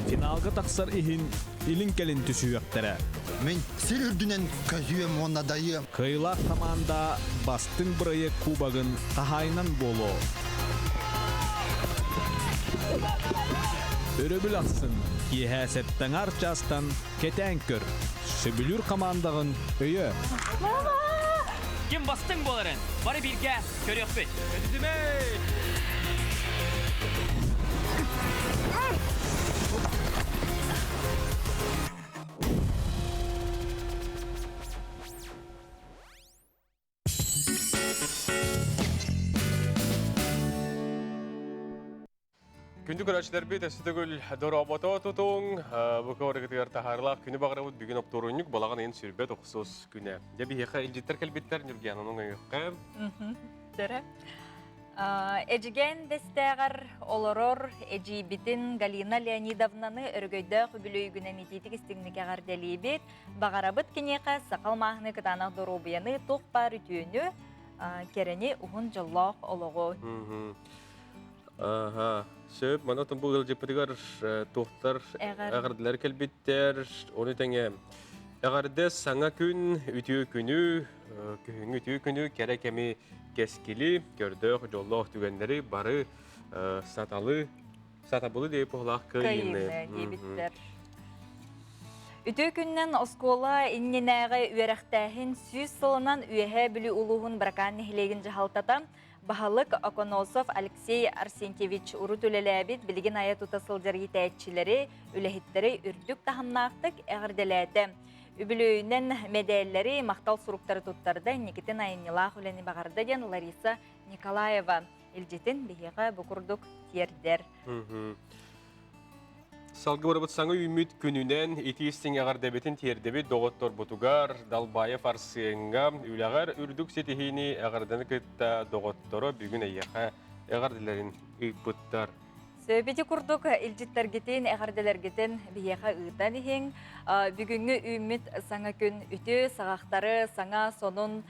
L: Финалга тахсар иһин илин-кэлин түсүһүөхтэрэ.
M: Мин сир үрдүнэн көһүөм уонна дайыам.
L: Кыайыылаах хамаанда бастыҥ бырайыак кубогын хаһаайынан буолуо. Өрөбүл ахсын киэһэ сэттэ чаастан кэтээн көр. Сөбүлүүр хамаандаҕын өйө.
K: Ким бастыҥ буоларын бары бииргэ көрүөхпүт. Көтүтүмэй!
A: Күндү көрөөччүлэрбит өссө төгүл дорообото тутуҥ. Бу кыарыгытыгар таһаарылаах күнү баҕарабыт бүгүн оптуорунньук балаҕан ыйын сүрбэт охсус күнэ. Дьэ биһиэхэ илдьиттэр кэлбиттэр Ньургиананын өйүөххэ.
B: Дөрө. Эдьигээн Бэстээҕэр олорор эдьиийбитин Галина Леонидовнаны өрөгөйдөөх үбүлүөйгүнэн итиитик истиҥник эҕэрдэлиибит. Баҕарабыт киниэхэ саха алмааһыны кытаанах доруобуйаны, туох баар үтүөнү, кэрэни, уһун дьоллоох олоҕу.
A: Аха, сөп. Манна бу ыалдьыппытыгар туохтар эҕэрдэлэр кэлбиттэр. Ону тэҥэ эҕэрдэ саҥа күн, үтүө күнү, күһүҥҥү үтүө күнү, кэрэ кэми кэскили, көрдөөх, дьоллоох түгэннэри бары саталы, сатабылы диэп уһулаах кыайыыны
B: диэбиттэр. Үтүө күннэн оскуола иннинээҕи үөрэхтээһин 100 сылынан Үөһээ Бүлүү улууһун Быракаан нэһилиэгин дьаһалтата Баһылык Оконосов Алексей Арсентьевич урут үлэлээбит, билигин айа тута сылдьар иитээччилэри, үлэһиттэри үрдүк таһымнаахтык эҕэрдэлээтэ. Үбүлүөйүнэн мэдээллэри, махтал суруктары туттарда, инникитин айымньылаах үлэни баҕарда диэн Лариса Николаева илдьитин биһиэхэ бу курдук тиэрдэр.
A: Салгыбарбыт саҥа үүммүт күнүнэн итии-истиҥ эҕэрдэбитин тиэрдэбит доҕотторбутугар Далбаев Арсеҥҥа үлэҕэр үрдүк ситиһиини эҕэрдэни кытта доҕотторо бүгүн эйиэхэ эҕэрдэлэрин ыыппыттар.
B: Сөбүти курдук илдьиттэргитин, эҕэрдэлэргитин биһиэхэ ыытан иһиҥ. Бүгүҥҥү үүммүт саҥа күн үтүө саҕахтары, саҥа сонун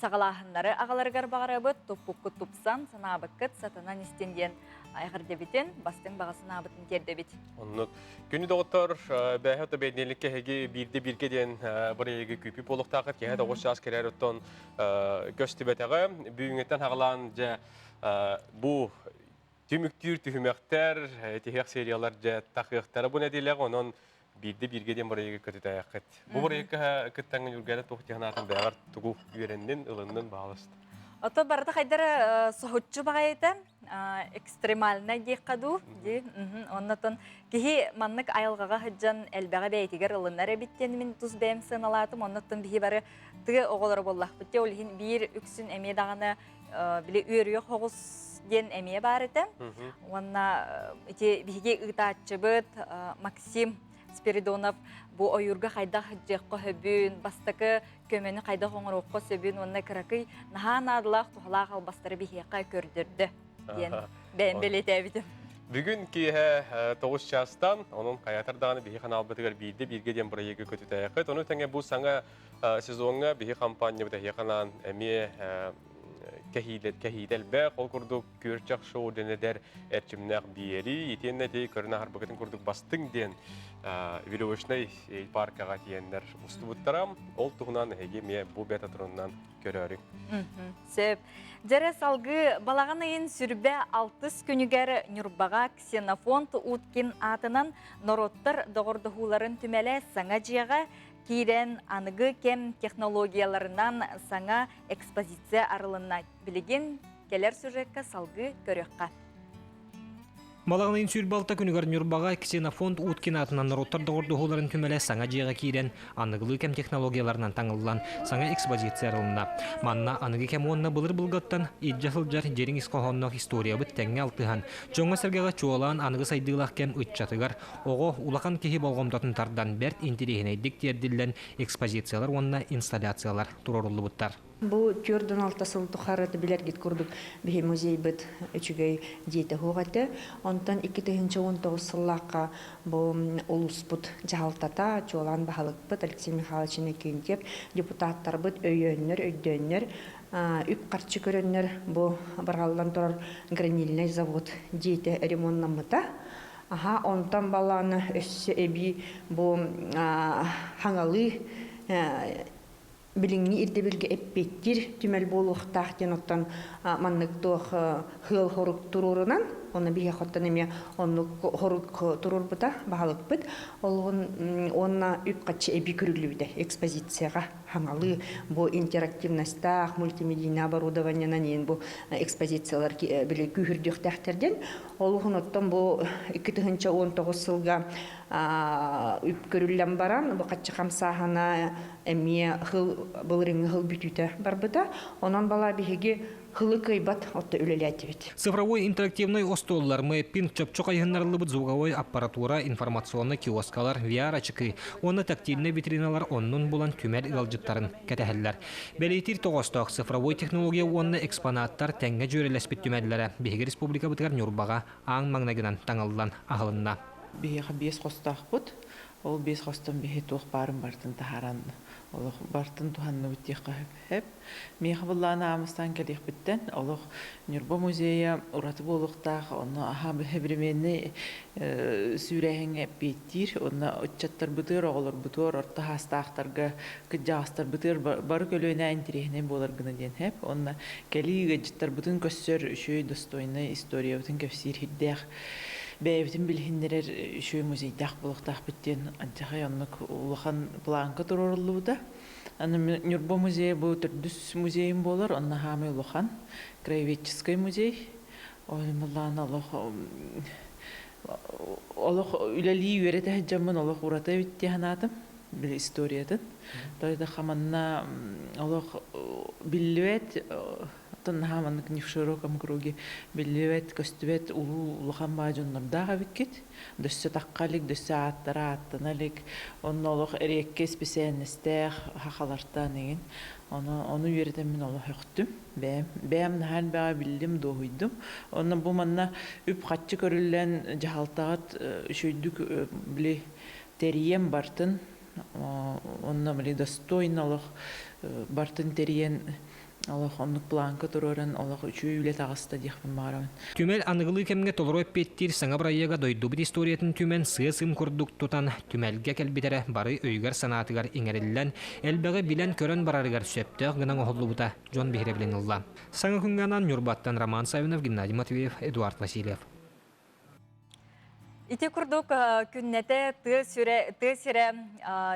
B: саҕалааһыннары аҕаларыгар баҕарабыт. Туппуккут тупсан, санаабыккыт сатанан истин диэн эҕэрдэбитин, бастыҥ баҕа санаабытын тиэрдэбит.
A: Оннук. Күнү доҕоттор, бээһэ ото бэйдиэликкэ эһиги биирдэ бииргэ диэн бырайыагы күүпүү буолуохтаахыт. Киэһэ тоҕус чаас кэлэр оттон көстүбэтэҕэ. Бүгүҥҥүттэн хаҕалаан дьэ бу түмүктүүр түһүмэхтэр, тиһэх сериялар дьэ тахыахтара бу нэдиэлэҕэ. Онон биирдэ бииргэ диэн бырайыагы көтүтээххит. Бу бырайыакка кыттаҥҥын Юргана туох дьаһанаатын бэйэҕэр тугу үөрэннин, ылыннын баалыст.
B: Ото барыта хайдара соһуччу баҕайыта экстремальнай диэххэ дуу дии оннотон киһи маннык айылҕаҕа сылдьан элбэҕи бэйэтигэр ылынар эбит диэн мин тус бэйэм сыаналаатым оннуттан биһи бары тыа оҕолоро буоллахпыт дии ол иһин биир үксүн эмиэ даҕаны били үөрүйэх оҕус диэн эмиэ баар этэ уонна ити биһиги ыытааччыбыт Максим Спиридонов бу ойуурга хайдах сылдьыахха сөбүн бастакы көмөнү хайдах оҥоруохха сөбүн уонна кыракый наһаа наадалаах туһалаах албастары биһиэхэ көрдөрдө диэн бэйэм бэлиэтээбитим.
A: Бүгүн киэһэ 9 чаастан, онон хайатар даҕаны биһи ханаалбытыгар биирдэ бииргэ диэн бырайыагы көтүтээххит. Ону тэҥэ бу саҥа сезоҥҥа биһи хампаанньабыт эһиэхэ анаан эмиэ кэһиитэ элбэх, ол курдук күөрчэх шоу диэн эдэр эрчимнээх биэрии, итиэннэ ити көрүн аһарбыкытын курдук бастыҥ диэн веревочнай паркаҕа тиийэннэр устубуттара. Ол туһунан эһиги эмиэ бу бета-турунан көрөөрүҥ.
B: Сөп. Дьэрэ салгыы балаҕан ыйын сүрбэ алтыс күнүгэр Ньурбаҕа Ксенофонт Уткин аатынан норуоттар доҕордоһууларын түмэлэ саҥа дьиэҕэ киирэн аныгы кэм технологияларынан саҥа экспозиция арылынна. Билигин кэлэр сюжекка салгыы көрүөххэ.
N: Балаҕан ыйын 26 күнүгэр Ньурбаҕа Ксенофонт Уткин аатынан норуоттар доҕордоһууларын түмэлэ саҥа дьиэҕэ киирэн, аныгылыы кэм технологияларынан таҥыллан, саҥа экспозиция арылынна. Манна аныгы кэм уонна былыр-былгаттан илдьэ сылдьар дириҥ ис хоһоонноох историябыт тэҥҥэ алтыһан, дьоҥҥо-сэргэҕэ чуолаан аныгы сайдыылаах кэм ыччатыгар оҕо, улахан киһи болҕомтотун тардан бэрт интириэһинэйдик тиэрдиллэн экспозициялар уонна инсталляциялар туруоруллубуттар.
O: Бу 46 сыл тухары билэргит курдук биһи музейбыт үчүгэй дьиэтэ суох этэ. Онтон 2019 сыллаахха бу улууспут дьаһалтата, чуолаан баһылыкпыт Алексей Михайлович Иннокентьев, депутаттарбыт өйөөннөр, өйдөөннөр, үп-харчы көрөннөр бу барҕаллан турар гранильнай завод дьиэтэ ремоннаммыта. Аха, онтон балааны өссө эбии бу хаҥалыы билиҥҥи ирдэбилгэ эппиэттиир түмэл буолуохтаах диэн оттон маннык туох сыал хорук туруорунан онно биһиэхэ оттон эмиэ оннук хорук туруорбута баһылыкпыт олоҕун уонна үп-харчы эбии көрүллүбүтэ экспозицияҕа хаҥалыы бу интерактивностаах мультимедийное оборудованиенан иин бу экспозициялар били күүһүрдүөхтээхтэр диэн олуһун оттон бу 2019 сылга үп көрүллэн баран бу хаччы хамсааһына эмиэ хыл былырыыҥҥы хыл бүтүүтэ барбыта. Онон бала биһиги хылы кыайбат отто үлэлээтибит.
N: Цифровой интерактивный остуоллар, мэппинг, чопчу хайыһыннарыллыбыт звуковой аппаратура, информационнай киоскалар, VR-ачыкы уонна тактильнай витриналар оннун булан түмэл ыалдьыттарын кэтэһэллэр. Бэлиэтиир тоҕоостоох цифровой технология уонна экспонаттар тэҥҥэ дьүөрэлэспит түмэллэрэ биһиги республикабытыгар Ньурбаҕа аан маҥнайгынан таҥыллан аһылынна.
P: Биһиэхэ биэс хостоохпут. Ол биэс хостон биһи туох баарын барытын таһааран олох барытын туһанныбыт диэххэ сөп. Миэхэ былаан аамыстаан кэлиэхпиттэн олох Ньурба музейа ураты буолуохтаах, онно аһа современный сүүрээһиҥҥэ эппиэттиир, онно ыччаттарбытыгар, оҕолорбутугар, орто саастаахтарга, кырдьаҕастарбытыгар бары көлүөнэ интэриэһинэй буолар гына диэн сөп. Онно кэлии ыалдьыттарбытын көрсөр үчүгэй достойнай историябытын кэпсиир сирдээх. бэйэбитин билиһиннэрэр үчүгэй музейдаах буолуохтаахпыт диэн антихай оннук улахан планка туруоруллубута. Аны Ньурба музейа бу төрдүс музейым буолар, онно хаамай улахан краеведческий музей. Ол олох олох үлэлии үөрэтэ сылдьаммын олох ураты эбит дии санаатым били историятын. Тойда хаманна олох биллибэт оттон наһаа маннык не в широком круге биллибэт, көстүбэт улуу улахан баа дьоннордоох эбиккит. Дөссө тахха илик, дөссө ааттара ааттана илик. Онно олох эриэккэ исписээннэстээх хахалартан игин. Ону, ону үөрэтэммин олох өхтүм. Бэйэм, бэйэм наһаа элбэҕи биллим, дуоһуйдум. Онно бу манна үп-харчы көрүллэн дьаһалтаҕыт үчүгэйдик били тэрийэн бартын, онно били достойно олох бартын тэрийэн олох оннук планка туруоран олох үчүгэй үлэ таҕыста диэхпин баҕарабын.
N: Түмэл аныгылыы кэмҥэ толору эппиэттиир саҥа бырайыага дойдубут историятын түмэн сыа-сым курдук тутан түмэлгэ кэлбитэрэ бары өйүгэр-санаатыгар иҥэриллэн, элбэҕи билэн-көрөн барарыгар сөптөөх гына оҥоһуллубута дьон биһирэбилин ылла. Саҥа күҥҥэ анаан Ньурбаттан Роман Саввинов, Геннадий Матвеев, Эдуард Васильев.
B: Ити курдук күннэтэ тыа сүрэ, тыа сирэ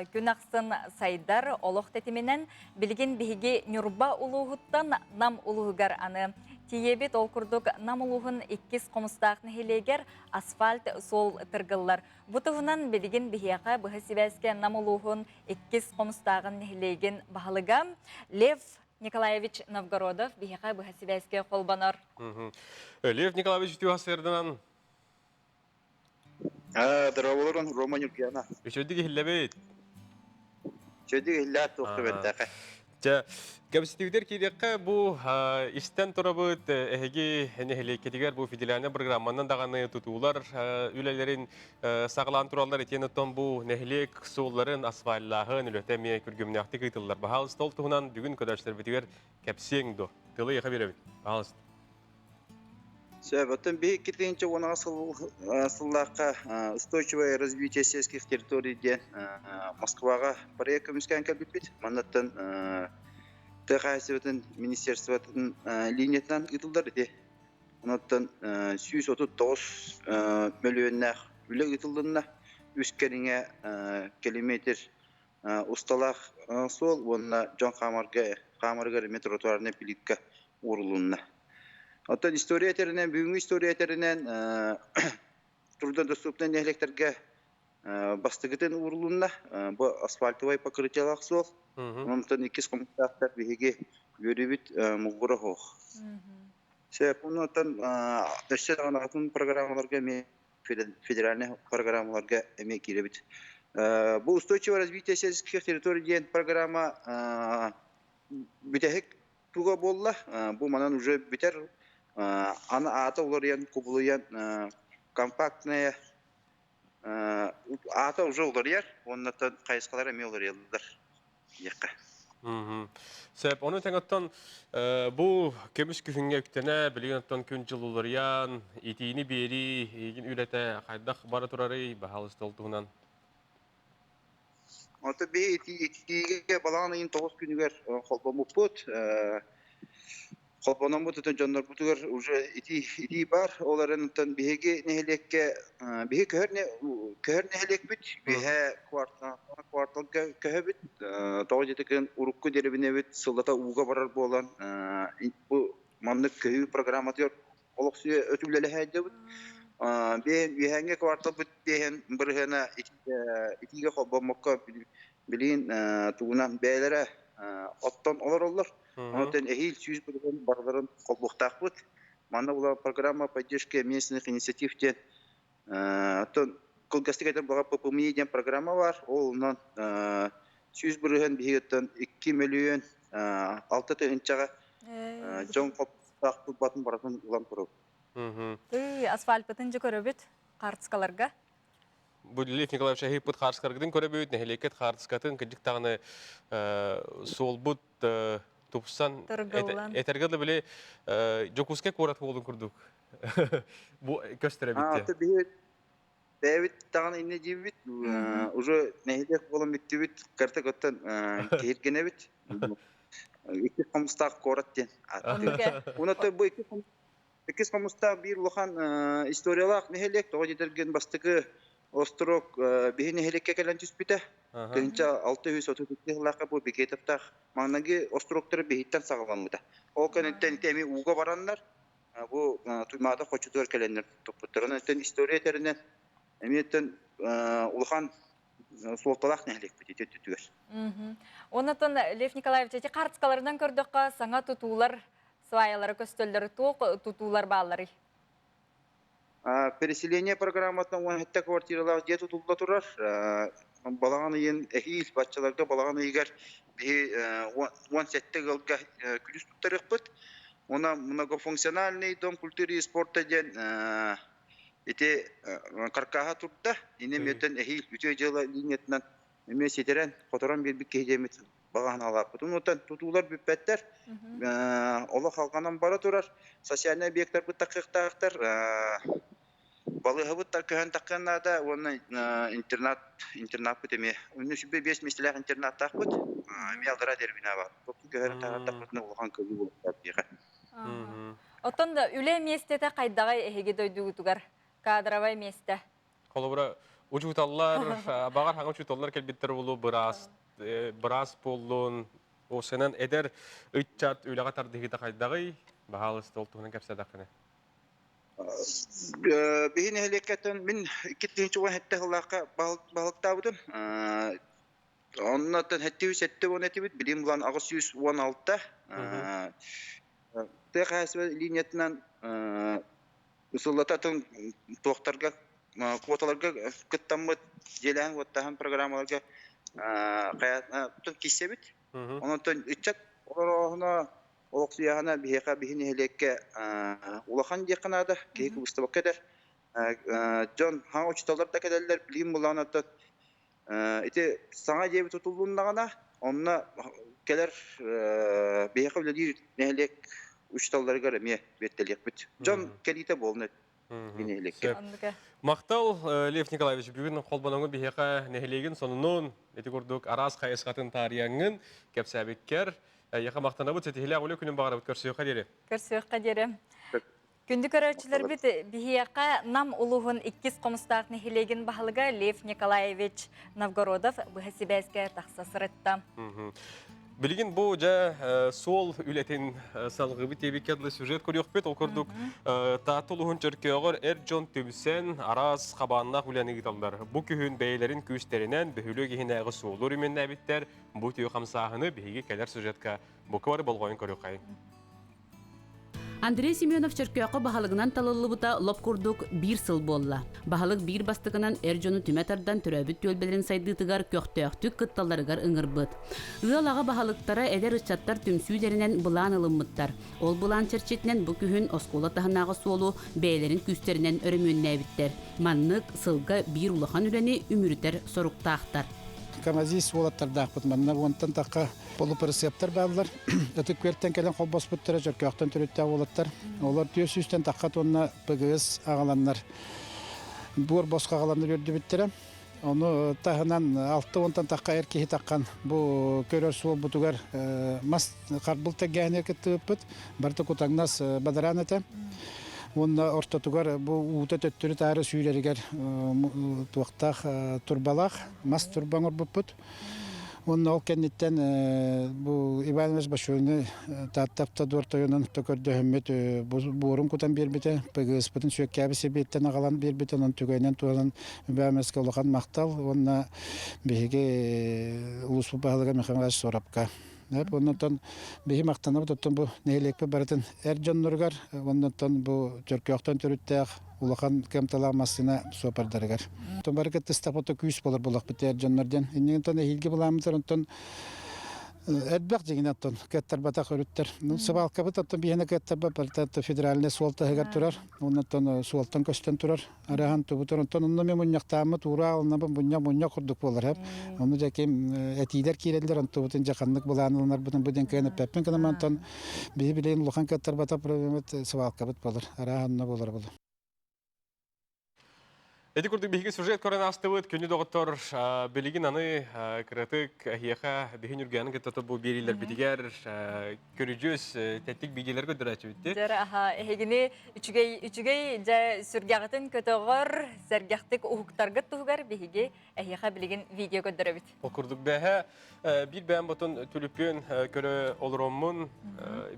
B: күн ахсын сайдар олох тэтиминэн билигин биһиги Ньурба улууһуттан Нам улууһугар аны тиийэбит. Ол курдук Нам улууһун иккис Хомустаах нэһилиэгэр асфальт суол тыргыллар. Бу туһунан билигин биһиэхэ быһа сибээскэ Нам улууһун иккис Хомустааҕын нэһилиэгин баһылыга Лев Николаевич Новгородов биһиэхэ быһа сибээскэ холбонор.
A: Лев Николаевич үтүө сырдынан.
Q: Здраволорун, Рома Нюргиана.
A: Үчүгдик иһиллэбит.
Q: Үчүгдик иһиллээх туох түбэлтэхэ.
A: Чэ, кэпсэтиибитигэр киириэххэ бу истэн турабыт эһиги нэһилиэккитигэр бу федеральнай программанан даҕаны тутуулар үлэлэрин саҕалаан тураллар итиэн оттон бу нэһилиэк суолларын асфальлааһын үлэтэ эмиэ күргүмнээхтик ыытыллар. Баһаалыста ол туһунан бүгүн көрөөччүлэрбитигэр кэпсиэҥ дуо? Тылы эйиэхэ биэрэбит. Баһаалыста.
Q: Сөп, оттон биһи 2010 сыллаахха устойчивое развитие сельских территорий диэн Москваҕа проект көмүскээн кэлбиппит. Маннаттан тыа хаһаайыстыбатын министерствотын линиятынан ыытыллар ити. Онуттан 139 мөлүйүөннээх үлэ ыытыллынна. Үс кэриҥэ километр усталаах суол уонна дьон хаамарга хаамарыгар эмиэ тротуарнай плитка уурулунна. Оттон история этэринэн, бүгүҥҥү история этэринэн труднодоступнай нэһилиэктэргэ бастакытын уурулунна. Бу асфальтовай покрытиелаах суол. Онтон иккис хомуктаахтар биһиги үөрүүбүт муҥура суох. Сөп, онтон өссө даҕаны атын программаларга эмиэ федеральнай программаларга эмиэ киирэбит. Бу устойчивое развитие сельских территорий диэн программа бүтэһик туга буолла. Бу манан уже бүтэр. Аны аата уларыйан, кубулуйан компактная аата уже уларыйар, уоннаттан хайысхалар эмиэ уларыйаллар диэххэ.
A: Сөп, ону тэҥ оттон бу көмүс күһүҥҥэ үктэнэ, билигин оттон күн-дьыл уларыйан, итиини биэрии, эйигин үлэтэ хайдах бара турарый, баһаалыста ол туһунан.
Q: Онтон биһи итиигэ балаҕан ыйын 9 күнүгэр холбоммуппут. Холбономмут дьоннорбутугар уже итии итии баар. Ол эрэн оттон биһиги нэһилиэккэ биһи көһөр көһөр нэһилиэкпит үөһээ кварталга көһөбүт. Тоҕо диэтикин урукку дэриэбинэбит сыллата ууга барар буолан бу маннык көһүү программатыгар олохсуйа өтүүлэлэһээддибит. Биэһэн үөһээҥҥи кварталбыт биэһэн бырыһыана итиигэ холбоммокко билигин тугунан бэйэлэрэ оттон олороллор. Онон эһиил 100% барыларын холбуохтаахпыт. Манна була программа поддержки местных инициатив диэн оттон кылгастык этэр баҕа ППМИ диэн программа бар. Ол онон 100% биһигиттэн 2 мөлүйүөн 6 тыһыынчаҕа дьон хоптаах турбатын барытын ылан турабыт.
B: Тыы, асфальпытын дьэ көрөбүт хаартыскаларга.
A: Бу Лев Николаевич эһиппит хаартыскаларгытын көрөбүт, нэһилиэккит хаартыскатын кырдьык даҕаны суолбут тупсан этэргэ да били Дьокуускай куорат буолун курдук бу көстөр эбит.
Q: Бэйэбит даҕаны иннэ диибит, уже нэһилиэк буолан бүттүбүт, карта көттөн киһиргэнэбит. Икки хомустаах куорат диэн. Уна бу икки. Иккис Хомустаах биир улахан историялаах нэһилиэк, тоҕо диэтэргин бастакы острог биһи нэһилиэккэ кэлэн түспүтэ. 1632 сыллаахха бу Бекетовтаах маҥнайгы острогтары биһиттэн саҕаламмыта. Ол кэнниттэн ити эмиэ ууга бараннар, бу Туймаада хочотугар кэлэннэр туппуттар. Онон история этэринэн эмиэ улахан суолталаах нэһилиэкпит ити өттүтүгэр.
B: Онтон Лев Николаевич, эти карточкаларынан көрдөххө, саҥа тутуулар сваялары көстөллөр, туох тутуулар баалларый?
Q: Переселение программатынан 17 квартиралаах дьиэ тутулла турар. Балаҕан ыйын эһиил баччаларга балаҕан ыйыгар биһи 17 ыалга күлүүс туттарыахпыт. Уонна многофункциональный дом культуры и спорта диэн ити каркаһа турда. Ини эмиэтэн эһиил үтүө дьыала линиятынан эмиэ ситэрэн, хоторон биэрбит киһи диэммит баҕа санаалаахпыт. Онуттан тутуулар бүппэттэр. Олох алҕанан бара турар. Социальнай объектарбыт таххыахтаахтар. Балыыһабыт көһөн таххыан наада уонна интернат интернаппыт эмиэ. Онно сүбэ биэс миэстэлээх интернаттаахпыт. Эмиэ аллараа деревина бар. Көһөрөн таһаартахпытына улахан кыайыы буолуохтаах диэхэ.
B: Оттон да үлэ миэстэтэ хайдаҕай эһиги дойдугутугар? Кадровай миэстэ.
A: Холобура, учууталлар, баҕар хаҥа учууталлар кэлбиттэр буолуо, быраас, быраас буоллун, осынан эдэр ыччат үлэҕэ тардыһыыта хайдаҕый? Баһаалыста ол туһунан кэпсээтэххинэ.
Q: Биһи нэһилиэккэттэн мин 2017 сыллаахха баһылыктаабытым. Оннуттан 770 этибит, билим булан 816. Тыа хаһаайыстыба линиятынан сыллата атын туохтарга квоталарга кыттаммыт дьиэлээн уоттааһын программаларга киирсэбит. Онон ыччат олорооһуна олохсуйааһына биһиэхэ биһи нэһилиэккэ улахан диэххэ наада, киһи кыбыстыбакка этэр. Дьон хаҥа учууталлар да кэлэллэр, билигин булаан оттон Ити саҥа дьиэбит тутуллуннаҕына, онно кэлэр биһиэхэ үлэлиир нэһилиэк учууталларыгар эмиэ биэртэлиэхпит. Дьон кэлиитэ буолна нэһилиэккэ.
A: Махтал, Лев Николаевич, бүгүн холбоноҥу биһиэхэ нэһилиэгин сонунун, ити курдук араас хайысхатын таарыйаҥҥын кэпсээбиккэр, эйиэхэ махтанабыт, ситиһилээх үлэ күнүн баҕарабыт көрсүөххэ диэри.
B: Көрсүөххэ диэри. Күндү көрөөччүлэрбит, биһиэхэ Нам улууһун иккис Хомустаах нэһилиэгин баһылыга Лев Николаевич Новгородов быһа сибээскэ тахса сырытта.
A: Билигин бу дьэ суол үлэтин салгыбыт диэбиккэ дылы сюжет көрүөхпүт. Ол курдук Таатта улууһун Чөркөөҕөр эр дьон түмсэн араас хабааннаах үлэни ыыталлар. Бу күһүн бэйэлэрин күүстэринэн бөһүлүөк иһинээҕи суолу өрөмүөннээбиттэр. Бу үтүө хамсааһыны биһиги кэлэр сюжетка бука бары болҕойон көрүөххэйиҥ.
R: Андрей Семенов Чөркөөххө баһылыгынан талыллыбыта лоп курдук биир сыл буолла. Баһылык биир бастакынан эр дьону түмэ тардан төрөөбүт түөлбэлэрин сайдыытыгар көхтөөхтүк кытталларыгар ыҥырбыт. Ыал аҕа баһылыктара эдэр ыччаттар түмсүүлэринэн былаан ылыммыттар. Ол былаан чэрчитинэн бу күһүн оскуола таһынааҕы суолу бэйэлэрин күүстэринэн өрөмүөннээбиттэр. Маннык сылга биир улахан үлэни үмүрүтэр соруктаахтар.
S: Камазист уолаттардаахпыт манна уонтан тахха полупроцептор бааллар. Ытык Күөлтэн кэлэн холбоспуттара Чөркөөхтөн төрүттээх уолаттар. Олор 400-тэн тахха тонна ПГС аҕаланнар буор босхо аҕаланнар үөрдүбүттэрэ. Ону таһынан алта уонтан тахха эр киһи таххан бу көрөр суолбутугар мас харбыл тэлгээһинигэр кыттыбыппыт. Барыта кутаҥнас бадараан этэ. Уонна ортотугар бу уута төттөрү-таары сүүрэригэр туохтаах турбалаах мас турба оҥорбуппут. Уонна ол кэнниттэн бу Иван Иванович Башуйны Таатта Автодор тойонун көрдөһөммүт буорун кутан биэрбитэ, ПГС-пытын сүөккээбит сэбиэттэн аҕалан биэрбитэ, онон түгэнэн туһанан Иван Ивановичка улахан махтал уонна биһиги улууспут баһылыга Михаил Иванович Суорапка. Оннуттан биһи махтанабыт оттон бу нэһилиэкпит барытын эр дьонноругар, оннуттан бу Чөркөөхтөн төрүттээх улахан кыамталаах массыына суопардарыгар. Оттон бары кыттыстахпыт күүс буолар буоллахпыт эр дьоннор диэн. Иннигин эһиилги былааммытар онтон элбэх дьиҥинэ оттон кыаттарбатах өрүттэр. Сыбаалкабыт оттон биһиэнэ кыаттарбат барыта федеральнай суол таһыгар турар. Оннуттан суолтан көстөн турар. Арахан тубутар онтон онно мен мунньахтааммыт уура алынабын мунньах мунньах курдук буолар хэп. Ону дьэ ким этиилэр киирэллэр онтубутун дьэ ханнык былаан ылынарбытын бу диэн кыайан эппэппин гынан онтон биһи билигин улахан кыаттарбата проблемабыт свалкабыт буолар. Арахан онно буолар буолар.
A: Ити курдук биһиги сюжет көрөн аастыбыт. Күнү доҕоттор, билигин аны кыратык эһиэхэ биһин үргээнин кытта бу биэриилэрбитигэр көрүдьүөс тэттик биидиэлэр көрдөрөөччүбүт.
B: Дьэр аха эһигини үчүгэй үчүгэй дьэ сүргэҕитин көтөҕөр, сэргэхтик уһуктаргыт туһугар биһиги эһиэхэ билигин видео көрдөрөбүт.
A: Ол курдук бэһэ биир бэйэм ботун түлүпүөн көрө олороммун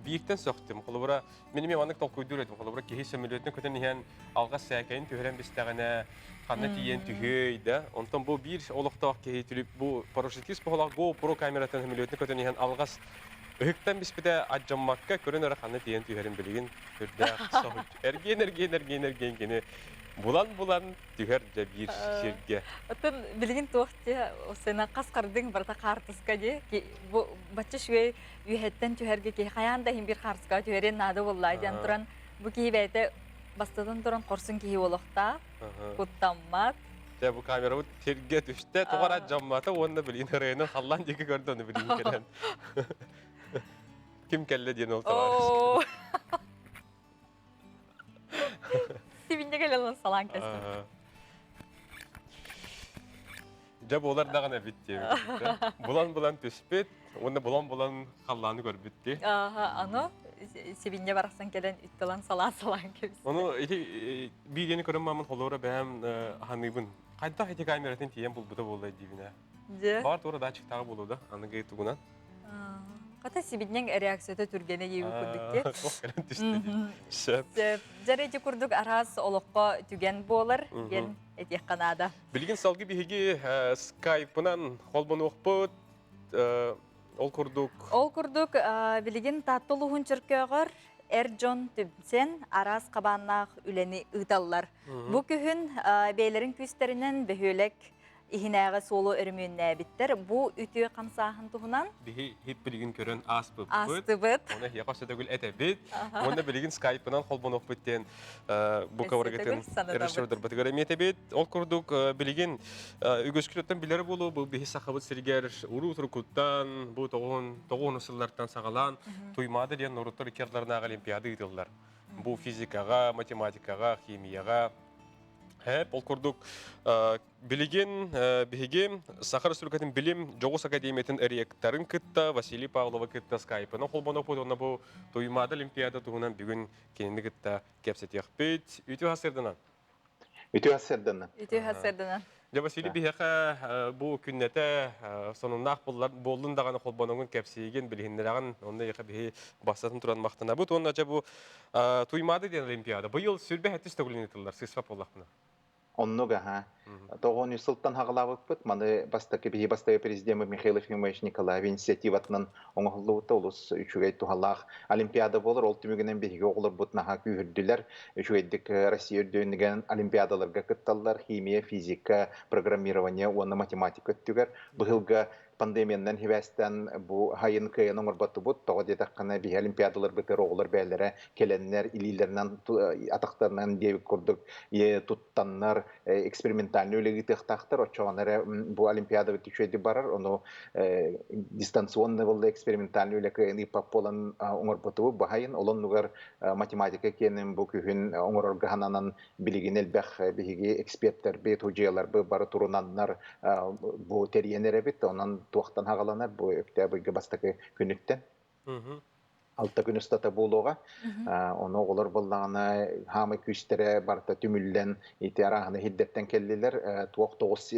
A: бииртэн сөхтүм. Холобура, мин эмиэ маннык толкуйдуур этим. Холобура, киһи сөмөлүөтүнэн көтөн иһэн алҕас сээкэйин түһэрэн бистэҕинэ ханна тиийэн түһүөй да. Онтон бу биир олохтоох киһи түлүп бу парашютист буолах GoPro камератын сөмөлүөтүнэн көтөн иһэн алҕас ыһыктан биспитэ адьаммакка көрөн эрэ ханна тиийэн түһэрин билигин үрдээх соһуччу. Эргиэн эргиэн эргиэн эргиэн кини булан-булан түһэр дьэ биир сиргэ.
B: Оттон билигин туох дии сына хас хардыҥ барыта хаартыска дии. Бу бачча үчүгэй үөһэттэн түһэргэ киһи хайаан да иһин биир хаартыскаҕа түһэриэн наада буоллаа диэн туран бу киһи бэйэтэ бастатан туран хорсун киһи буолуохтаах, куттаммат.
A: Дьэ бу камерабыт сиргэ түстэ, тоҕо эрэ дьаммата уонна билигин ырыаны халлаан диэки көрдө ону билигин кэлэн. Ким кэллэ диэн ол товарищ.
B: Сибинньэ кэлэн салаан кэстим.
A: Дьэ буолар даҕаны эбит диэбит. Булан-булан түспүт, уонна булан-булан халлааны көрбүт дии.
B: Аны сибинньэ барахсан кэлэн үтталан салаан-салаан кэбис.
A: Ону ити биидиэни көрөн маамын холуора бэйэм ханыыбын. Хайдах ити камератын тиийэн булбута буолла диибинэ.
B: Дьэ.
A: Баар туора датчиктааҕы буолуо да, аныгы тугунан.
B: Хата сибиднең реакцията түргэнэ диэбит курдук дии.
A: Туох кэлэн түстэ дии. Сөп.
B: Сөп. Дьэ ити курдук араас олоххо түгэн буолар диэн этиэххэ наада.
A: Билигин салгыы биһиги скайпынан холбонуохпут. Ол курдук.
B: Ол курдук билигин Таатта улууһун Чөркөөҕөр эр дьон түмсэн араас хабааннаах үлэни ыыталлар. Бу күһүн бэйэлэрин күүстэринэн бөһүөлэк иһинээҕи суолу өрөмүөннээбиттэр. Бу үтүө хамсааһын туһунан
A: биһи хип билигин көрөн ааспыппыт.
B: Аастыбыт.
A: Оны эһиэхэ өссө төгүл этэбит. Уонна билигин скайпынан холбонуохпут диэн бу каваргытын режиссердарбытыгар эмиэ этэбит. Ол курдук билигин үгүскүтүттэн билэр буолуо бу биһи сахабыт сиригэр уруу турукуттан бу тоҕуһун тоҕуһун сыллартан саҕалаан Туймаада диэн норуоттар икки ардыларынааҕы олимпиада ыытыллар. Бу физикаҕа, математикаҕа, химияҕа Һэ, ол курдук билигин биһиги Саха Республикатын билим дьоҕус академиятын ректорын кытта Василий Павлова кытта скайпынан холбоноппут уонна бу Туймаада Олимпиада туһунан бүгүн кинини кытта кэпсэтиэхпит. Үтүө сарсыарданан.
T: Үтүө сарсыарданан.
B: Үтүө сарсыарданан.
A: Дьэ, Василий биһиэхэ бу күннэтэ сонуннаах буоллун даҕаны холбоноҥун кэпсиигин, билиһиннэрэҕин, онно эйиэхэ биһи бастатан туран махтанабыт. Уонна дьэ бу Туймаада диэн Олимпиада быйыл сүрбэ хэттис төгүлүн ыытыллар, сыыспат буоллахпына.
T: Оннук аха. Тоҕон сылтан хаҕалаабыппыт. Маны бастакы биһи бастакы президент Михаил Ефимович Николаев инициативатынан оҥоһуллубута олус үчүгэй туһалаах олимпиада буолар. Ол түмүгүнэн биһиги оҕолорбут наһаа күүһүрдүлэр. Үчүгэйдик Россия үрдүнэн олимпиадаларга кытталлар. Химия, физика, программирование уонна математика өттүгэр. Быһылга пандемиянан хибээстэн бу хайын кыайан оҥорботубут. Тоҕо диэтэххинэ биһи олимпиадаларбытыгар оҕолор бэйэлэрэ кэлэннэр илиилэринэн атахтарынан диэбит курдук туттаннар экспериментальный үлэ ыытыахтаахтар. Оччоҕуна эрэ бу олимпиадабыт үчүгэйдик барар. Ону дистанционный буолла экспериментальный үлэ кыайан ыыппат буолан оҥорботубут. Бу хайын ол оннугар математика киэнин бу күһүн оҥорорго сананан билигин элбэх биһиги эксперттэрбит, судьуйаларбыт бары турунаннар бу тэрийэн эрэбит. Онон туохтан хаҕаланар бу Өктөөп бастакы күнүттэн. Алта күн устата буолуоҕа. Ону оҕолор буоллаҕына хаамай күүстэрэ барыта түмүллэн ити арааһына иһирдэттэн кэллилэр. Туох тоҕус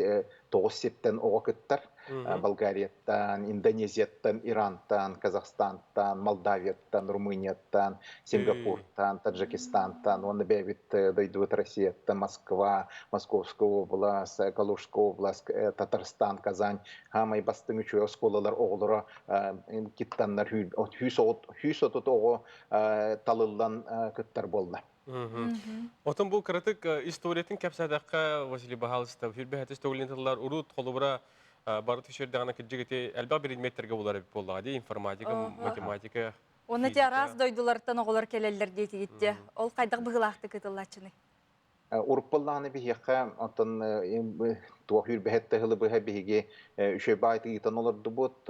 T: тоҕус сиртэн оҕо кыттар. Болгарияттан, Индонезияттан, Ирантан, Казахстантан, Молдавияттан, Румынияттан, Сингапуртан, Таджикистантан, уонна бэйэбит дойдубут Россияттан, Москва, Московская область, Калужская область, Татарстан, Казань, хаамай бастыҥ үчүгэй оскуолалар оҕолоро кыттаннар 130 оҕо талыллан кыттар буолла.
A: Отон бу кыратык историятын кэпсээтэххэ Василий Баһаалыста хүрбэһэтис төгүлүн тыллар урут холобура бары түшердэҕинэ кырдьык ити элбэх предметтерге булар эбит буоллаҕа дии информатика, математика.
B: Уонна ти араас дойдулартан оҕолор кэлэллэр диэтигитте. Ол хайдах быһыылаахтык ытыллааччыный?
T: Урукпаллааны биһиэхэ оттон Туох үрбэһэт тыһылы быһа биһиги үчүгэй баайты ыытан олордубут.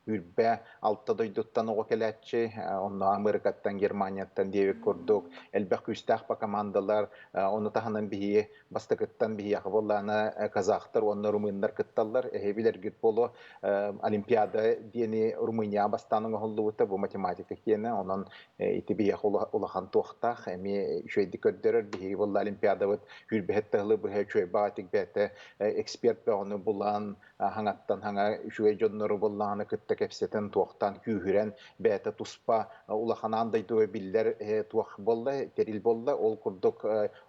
T: Үрбэ алта дойдуттан оҕо кэлээччи, онно Америкаттан, Германияттан диэбит курдук элбэх күүстээх по командалар, ону таһынан биһиги бастакыттан биһиэхэ буоллаана казахтар уонна румыннар кытталлар. Эһи билэргит буолуо, Олимпиада диэни Румынияҕа бастаан оҥоһуллубута, бу математика киэнэ, онон ити биһиэхэ улахан туохтаах, эмиэ үчүгэйдик көрдөрөр. Биһиги буолла Олимпиадабыт хүрбэһит тыһылы быһа үчүгэй баҕатык бэйэтэ эксперт бөҕөнү булан, хаҥаттан хаҥа үчүгэй дьоннору буллаҕына кытта кэпсэтэн, туохтаан күүһүрэн, бэйэтэ туспа улахан аан дойдуга биллэр туох буолла, тэрил буолла. Ол курдук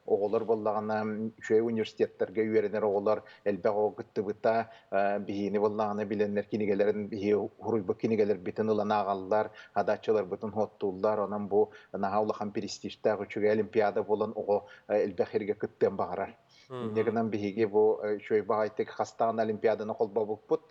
T: оҕолор буоллаҕына үчүгэй университеттарга үөрэнэр оҕолор элбэх оҕо кыттыбыта, биһиини буоллаҕына билэннэр кинигэлэрин биһи хуруйбут кинигэлэрбитин ылан ааҕаллар, хадааччыларбытын хуоттууллар. Онон бу наһаа улахан престижтээх үчүгэй олимпиада буолан оҕо элбэх сиргэ кыттыан баҕарар. Инньэ гынан биһиги бу үчүгэй баҕайытык хастаан олимпиаданы холбообуппут.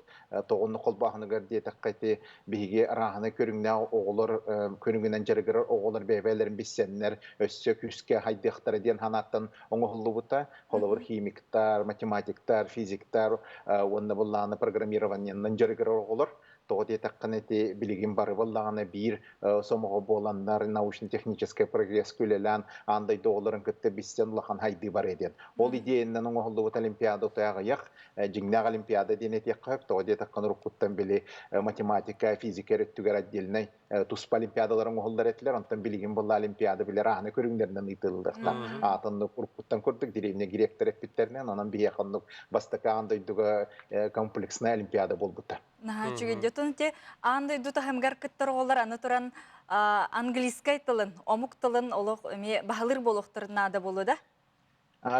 T: Тоҕонну холбооһунугар диэтэххэ ити биһиги арааһынай көрүҥнээх оҕолор көрүҥүнэн дьарыгырар оҕолор бэйэ-бэйэлэрин билсэннэр өссө күүскэ хайдыахтара диэн санааттан оҥоһуллубута. Холобур, химиктар, математиктар, физиктар уонна былааны программированиенан дьарыгырар оҕолор. Тоҕо диэтэххинэ ити билигин бары буоллаҕына биир сомоҕо буоланнар научно-техническэй прогресска үлэлээн аан дойду оҕолорун кытта билсэн улахан хайдыы барыа диэн. Ол идеянан оҥоһуллубут олимпиада отой аҕыйах, дьиҥнээх олимпиада диэн этиэххэ сөп. Тоҕо диэтэххинэ уруккуттан били математика, физика өттүгэр отдельнай туспа олимпиадалар оҥоһуллар этилэр. Онтон билигин буолла олимпиада билэр ааны көрүҥнэринэн ыытыллыахтаах. Аатын уруккуттан курдук деревня гректэр эппиттэринэн, онон биһиэхэ оннук бастакы аан дойдуга комплексная олимпиада буолбута.
B: Наһаа үчүгэй. Дьотун те аан дойду таһымыгар кыттар оҕолор аны туран английскай тылын, омук тылын олох эмиэ баһылыыр буолуохтарын наада буолуо да?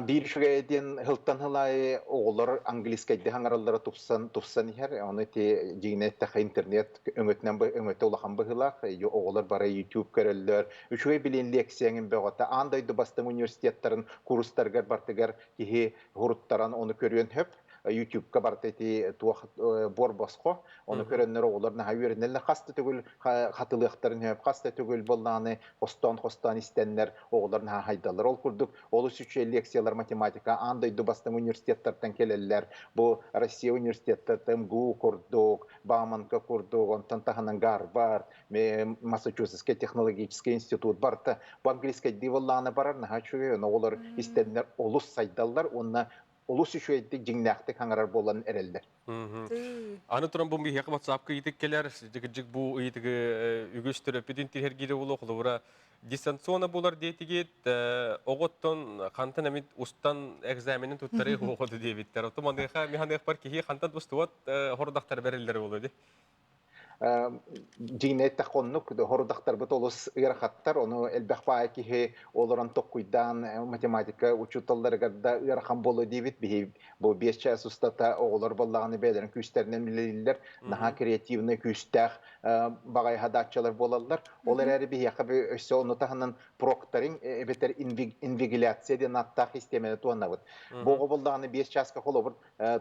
T: Биир үчүгэй диэн сылтан сыл аайы оҕолор английскайдыы хаҥараллара тупсан тупсан иһэр. Ону ити дьиҥинэ эттэххэ интернет өҥөтүнэн өҥөтө улахан быһыылаах. Оҕолор бары YouTube көрөллөр. Үчүгэй билин лекцияҥын бөҕөтө. Аан дойду бастыҥ университеттарын курстарыгар бартыгар киһи хуруттаран ону көрүөн сөп. YouTube-ка барыта ити туох буор босхо. Ону көрөннөр оҕолор наһаа үөрэнэллэр. Хас да төгүл хатылыахтарын сөп, хас да төгүл буоллаҕына хостоон-хостоон истэннэр оҕолор наһаа хайдаллар. Ол курдук олус үчүгэй лекциялар математика аан дойду бастыҥ университеттартан кэлэллэр. Бу Россия университеттарыттан МГУ курдук, Бауманка курдук, онтон таһынан Гарвард, Массачусетскай технологическай институт барыта бу английскайдыы буоллаҕына барар наһаа үчүгэй. Ону оҕолор истэннэр олус сайдаллар уонна олус үчүгэйдик дьиҥнээхтик хаҥарар буолан эрэллэр.
A: Аны туран бу биһиэхэ WhatsApp-ка ыйытык кэлэр, дьик бу ыйытыгы үгүс төрөппүтүн тиһэргиирэ буолуо, холобура дистанционно буолар диэтигит, оҕоттон хантан эмит устан экзаменин туттарыы оҕоду диэбиттэр. Оту маныаха механыахпар киһи хантан устубат хордахтар бэриллэр буолуо ди.
T: Дьиҥинэ эттэххэ оннук хорудахтарбыт олус ыарахаттар, ону элбэх баай киһи олорон токкуйдаан математика учууталларыгар да ыарахан буолуо диибит. Биһи бу 5 чаас устата оҕолор буоллаҕына бэйэлэрин күүстэринэн үлэлииллэр, наһаа креативный күүстээх баҕайы хадааччылар буолаллар. Ол эрээри биһиэхэ өссө ону таһынан прокторинг эбэтэр инвигиляция диэн ааттаах систиэмэни туһанабыт. Бу оҕо буоллаҕына 5 чааска холобур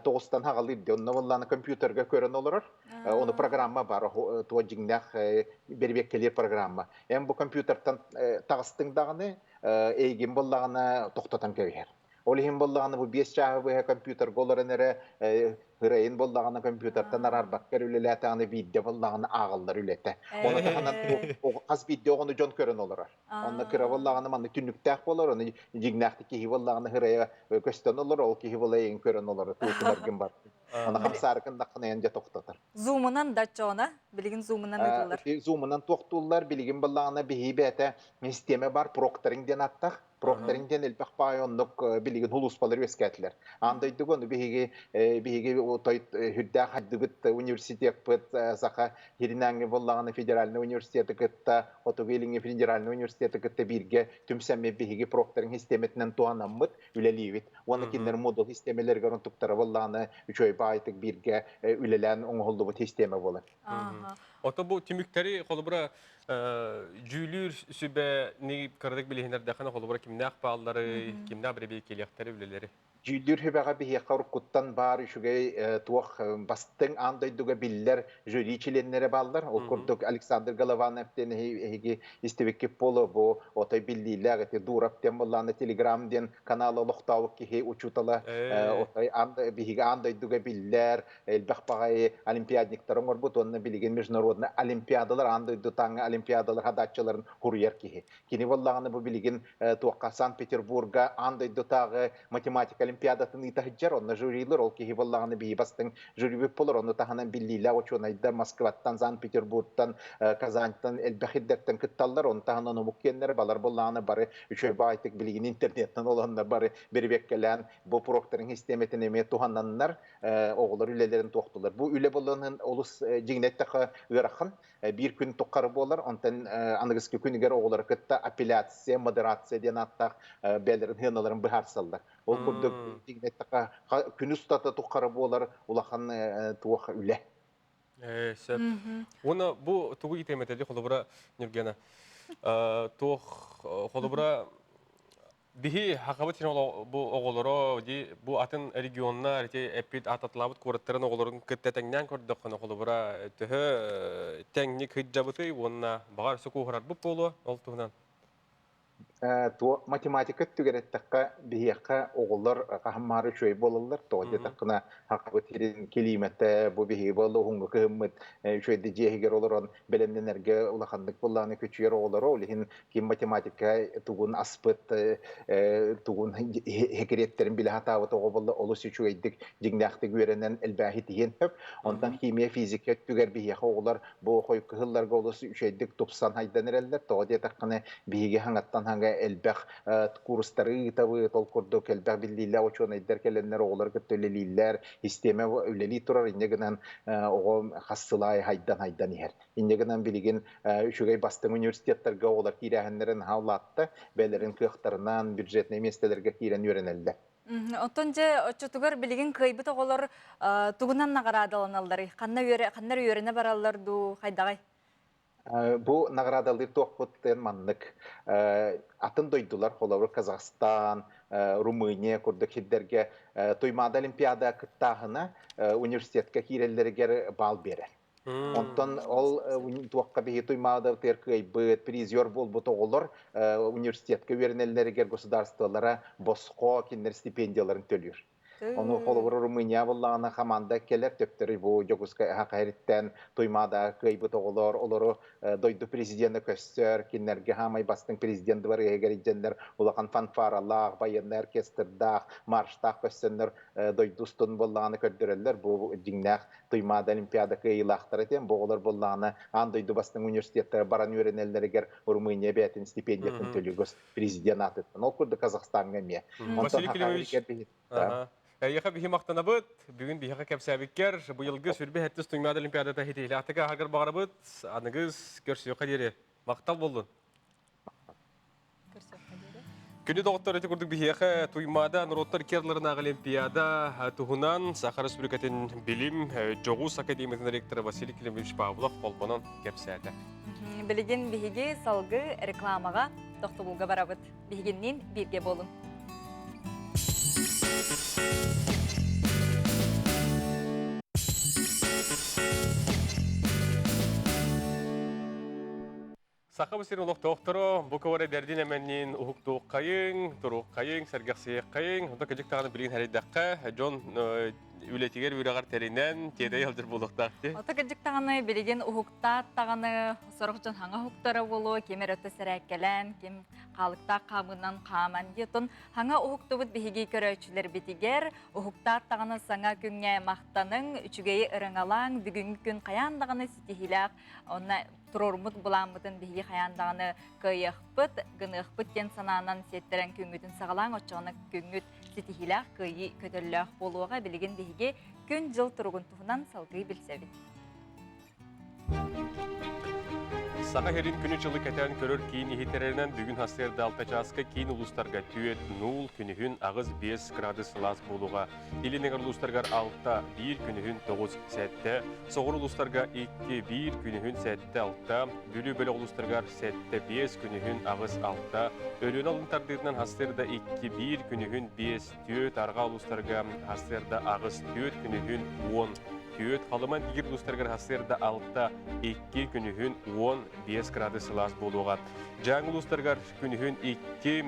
T: тоҕустан хаҕалыыр дии. Онно буоллаҕына компьютерга көрөн олорор. Ону программа бар, туо дьиҥнээх бэрибиэккэлиир программа. Эн бу компьютертан таҕыстыҥ даҕаны, эйигин буоллаҕына тохтотон кэбиһэр. Ол иһин буоллаҕына бу 5 чааһы быһа компьютерга олорон эрэ ырайын буоллаҕына компьютертан араарбакка эрэ үлэлээтэҕинэ биирдэ буоллаҕына ааҕыллар үлэтэ. Ону таһынан хас биирдии оҕону дьон көрөн олорор. Онно кыра буоллаҕына маннык түннүктээх буолар, ону дьиҥнээхтик киһи буоллаҕына ырайа көстөн олорор, ол киһи буола эйигин көрөн олорор, туутунаргын бар. Аны хамсаарыкын даххына дьэ тохтотор.
B: Зумунан да чоона, билигин зумунан ыытыллар.
T: Зумунан туохтууллар, билигин буоллаҕына биһи бэйэтэ систиэмэ бар, прокторинг диэн аттах. Прокторинг диэн элбэх баай оннук билигин улууспалар үөскээтилэр. Аан дойдуга ону биһиги биһиги той үрдээх хайдыбыт университеппыт Саха Сиринээҥҥи буоллаҕына федеральнай университеты кытта Хотугу Илиҥҥи федеральнай университеты кытта бииргэ түмсэммит биһиги прокторинг систиэмэтинэн туһанаммыт үлэлиибит. Уонна кинилэр модул систиэмэлэригэр онтуктара буоллаҕына үчүгэй баайтык бииргэ үлэлээн оҥоһуллубут систиэмэ буолар.
A: Ото бу түмүктэри холобура дьүүлүүр сүбэни кыратык билиһинэрдэххинэ холобура кимнээх бааллары, кимнээх бэрэбиэркэлиэхтэри үлэлэри.
T: Дьүүллүүр сүбэҕэ биһиэхэ уруккуттан баар үчүгэй туох бастыҥ аан дойдуга биллэр жюри чилиэннэрэ бааллар. Ол курдук Александр Голованов диэн эһиги истибиккит буолуо бу отой биллиилээх ити Дуров диэн буоллаҕына Телеграм диэн канал олохтообут киһи учуутала отой биһиги аан дойдуга биллэр элбэх баҕайы олимпиадниктары оҥорбут уонна билигин международный олимпиадалар аан дойду таҥҥа олимпиадалар хадааччыларын хуруйар киһи. Кини буоллаҕына бу билигин туохха Санкт-Петербурга аан дойдутааҕы математика олимпиадатын ыыта сылдьар, онно жюрилар, ол киһи буоллаҕына биһи бастыҥ жюрибит болор, ону таһынан биллиилээх учуонайдар Москваттан, Санкт-Петербургтан, Казаньтан элбэх ирдэртэн кытталлар, ону таһынан омук киэннэрэ балар буоллаҕына бары үчүгэй баайтык билигин интернеттэн олоннор бары бирибиэккэлээн бу проктарын систиэмэтин эмиэ туһананнар оҕолор үлэлэрин туохтулар. Бу үлэ боллонун олус дьиҥнэттэхэ ыарахан биир күн туххары буолар, онтон аныгыскы күнүгэр оҕолору кытта апелляция, модерация диэн ааттаах бэйэлэрин сыаналарын быһаарсаллар. Ол курдук күн устата туххары буолар улахан туох үлэ.
A: Сөп. Уонна бу тугу итэмэтели холобура Нюргена туох холобура Биһи Хахабыт сирин бу оҕолоро ди бу атын регионнар ити эппит аататлаабыт куораттарын оҕолорун кытта тэҥнээн көрдөххүнэ холобура төһө тэҥник сылдьабытый уонна баҕар өссө куоһарарбыт буолуо ол туһунан.
T: Математика өттүгэр эттэххэ биһиэхэ оҕолор хаһан үчүгэй буолаллар тоҕо диэтэххинэ Хахабыт сирин килиимэтэ бу биһиги буолла уһуҥҥу кыһыммыт үчүгэйдик дьиэ иһигэр олорон бэлэмнэнэргэ улаханнык былааны күчүйэр оҕолоро ол иһин ким математика тугун аспыт тугун секреттэрин билэ сатаабыт оҕо буолла олус үчүгэйдик дьиҥнээхтик үөрэнэн элбээһи тиһиэн сөп онтон химия физика өттүгэр биһиэхэ оҕолор бу хойукку сылларга олус үчүгэйдик тупсан хайдан эрэллэр тоҕо диэтэххинэ биһиги хаҥаттан хаҥа элбэх курстары ыытабыт ол курдук элбэх биллиилээх учуонайдар кэлэннэр оҕолору кытта үлэлииллэр систиэмэ үлэлии турар инньэ гынан оҕо хас сыл аайы хайдан хайдан иһэр Инньэ гынан билигин үчүгэй бастыҥ университеттарга оҕолор киирээһиннэрин наһаа улаатта, бэйэлэрин кыахтарынан бюджетнай миэстэлэргэ киирэн үөрэнэллэр.
B: Оттон дьэ оччотугар билигин кыайбыт оҕолор тугунан наҕараадаланалларый? Ханна үөрэ ханна үөрэнэ бараллар дуу, хайдаҕай?
T: Бу наҕараадалыыр туохпут маннык. Атын дойдулар, холобур, Казахстан, Румыния курдук сирдэргэ Туймаада Олимпиада кыттааһына университетка киирэллэригэр баал биэрэр. Онтон ол туохха биһи Туймаадабытыгар кыайбыт, призер буолбут оҕолор университетка үөрэнэллэригэр государстволара босхо кинилэр стипендияларын төлүүр. Ону холобур Румыния буоллаҕына хамаанда кэлэр төптөрү бу Дьокуускай Аһа Туймаада кыайбыт оҕолор олору дойду президенэ көссөр, кинилэргэ хаамай бастыҥ президент дыбарыаһыгар илдьэннэр улахан фанфаралаах, военный оркестрдаах, марштаах көссөннөр дойду устун буоллаҕына көрдөрөллөр. Бу дьиҥнээх Туймаада Олимпиада кыайыылаахтара диэн бу оҕолор буоллаҕына аан дойду бастыҥ университеттара баран үөрэнэллэригэр Румыния бэйэтин стипендиятын төлүүр президент аатыттан. Ол курдук Казахстаҥҥа эмиэ.
A: Василий Климович, Эйиэхэ биһи махтанабыт. Бүгүн биһиэхэ кэпсээбиккэр быйылгы сүрбэ хэттис Туймаада Олимпиадата ситиһилээхтик ааһаргар баҕарабыт. Аныгыс көрсүөххэ диэри. Махтал буоллун. Күнү доҕоттор ити курдук биһиэхэ Туймаада норуоттар керларынааҕы Олимпиада туһунан Саха Республикатын билим дьоҕус академиятын ректора Василий Климович Павлов холбонон кэпсээтэ.
B: Билигин биһиги салгыы рекламаҕа тохтобулга барабыт. Биһигинниин бииргэ буолун.
A: Саха сирин олохтоохторо бу кыбара дэрдин эмэнниин уһуктуоххайыҥ, туруоххайыҥ, сэргэхсийиэххэйиҥ. Онто кыдьык даҕаны билигин хэрийдэххэ, дьон үлэтигэр үөрэҕэр тэринэн, тиэтэй сылдьар буолуохтаах дии.
B: Ото кыдьык даҕаны билигин уһуктаат даҕаны сорох дьон хаҥа уһуктара буолуо, ким эрэ өттө сэрээккэлээн, ким хаалыктаах хаамыынан хааман дии. Оттон хаҥа уһуктубут биһиги көрөөччүлэрбитигэр уһуктаат даҕаны саҥа күҥҥэ махтаныҥ, үчүгэйи ырыҥалааҥ, бүгүҥҥү күн хайаан даҕаны ситиһиилээх, онно туруоруммут былааммытын биһиги хайаан даҕаны кыайыахпыт, гыныахпыт диэн санаанан сиэттэрэн күҥҥүтүн саҕалааҥ, оччоҕуна күҥҥүт ситиһиилээх, кыайыы көтөллөөх буолуоҕа. Билигин биһиги күн-дьыл туругун туһунан салгыы билсэбит.
A: Саха сирин күнү-дьылы кэтээн көрөр киин иһитэрэринэн бүгүн сарсыарда алта чааска киин улуустарга түөрт нуул, күнүһүн аҕыс биэс градус сылаас буолуоҕа. Илин эҥэр улуустарыгар алта, биир күнүһүн тоҕус, сэттэ, соҕуруу улуустарга икки, биир күнүһүн сэттэ, алта, Бүлүү бөлөх улуустарыгар сэттэ, биэс күнүһүн аҕыс, алта, Өлүөнэ алын тардыытынан сарсыарда икки, биир күнүһүн биэс, түөрт, арҕаа улуустарга сарсыарда аҕыс, түөрт күнүһүн уон, түөрт, Халыма Индигир улуустарыгар сарсыарда алта, икки күнүһүн уон биэс градус сылаас буолуоҕа. Дьааҥы улуустарыгар күнүһүн икки,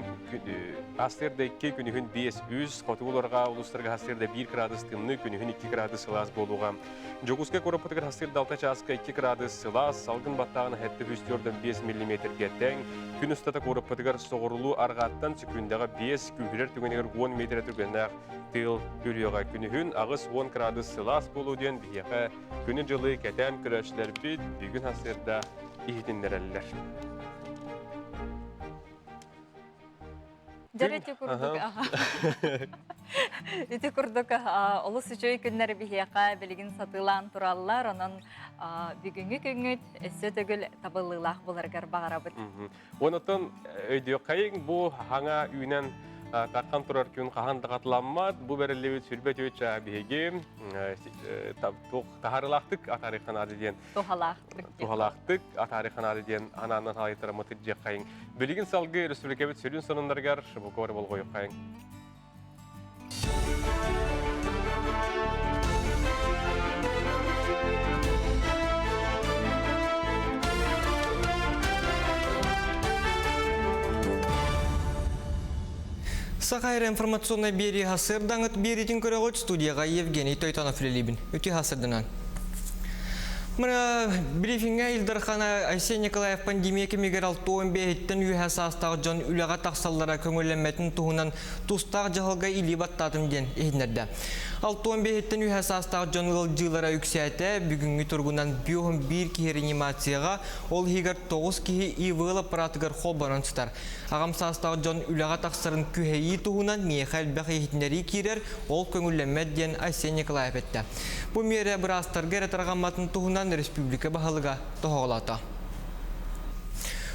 A: сарсыарда икки, күнүһүн биэс, үс, хотугу арҕаа улуустарга сарсыарда биир градус тымныы, күнүһүн икки градус сылаас буолуоҕа. Дьокуускай куораппытыгар сарсыарда алта чааска икки градус сылаас, салгын баттааҕына сэттэ үс түөртэн биэс миллиметргэ тэҥ. Күн устата куораппытыгар соҕурулуу арҕааттан секундаҕа биэс, күүһүрэр түгэнигэр уон миэтэрэ түргэннээх тыал үрүөҕэ. Күнүһүн аҕыс уон градус сылаас буолуо диэн биһиэхэ күнү-дьылы кэтээн көрөөччүлэрбит бүгүн сарсыарда иһитиннэрэллэр.
B: Дьэр ити курдук ити курдук олус үчүгэй күннэр биһиэхэ билигин сатыылаан тураллар. Онон бүгүҥҥү күҥҥүт өссө төгүл табыллыылаах буларыгар баҕарабыт.
A: Онотон өйдүөххэйиҥ бу хаҥа үүнэн таххан турар күн хаһан да хатыламмат. Бу бэриллибит сүрбэ түөт биһиги таһаарыылаахтык атаарыахха наада диэн
B: туһалаахтык
A: туһалаахтык атаарыахха наада диэн анаанан халайтараммыт дьиэххэйиҥ. Билигин салгыы республикабыт сүрүн сонуннарыгар Шабукова болҕойуоххайыҥ.
C: Саха эрэ информационнай биэрии сырдаҥыт биэриитин көрөҕүт студияҕа Евгений Тойтонов үлэлиибин. Үтүө сырдынан. Мына брифиҥҥэ Ил Дархан Айсен Николаев пандемия кэмигэр алтуон бэйэһиттэн үөһэ саастаах дьон үлэҕэ тахсаллара көҥүллэммэтин туһунан тустаах дьаһалга илии баттаатым диэн иһитиннэрдэ. Алтуон бэйэһиттэн үөһэ саастаах дьон ыалдьыылара үксээтэ. Бүгүҥҥү туругунан биоһун биир киһи реанимацияҕа, ол иһигэр тоҕус киһи ИВЛ аппаратыгар холбонон сытар. Аҕам саастаах дьон үлэҕэ тахсарын күһэйии туһунан миэхэ элбэх иһитиннэрии киирэр, ол көҥүллэммэт диэн Айсен Николаев эттэ. Бу миэрэ быраастарга эрэ тарҕамматын туһунан республика баһылыга тоһоҕолоото.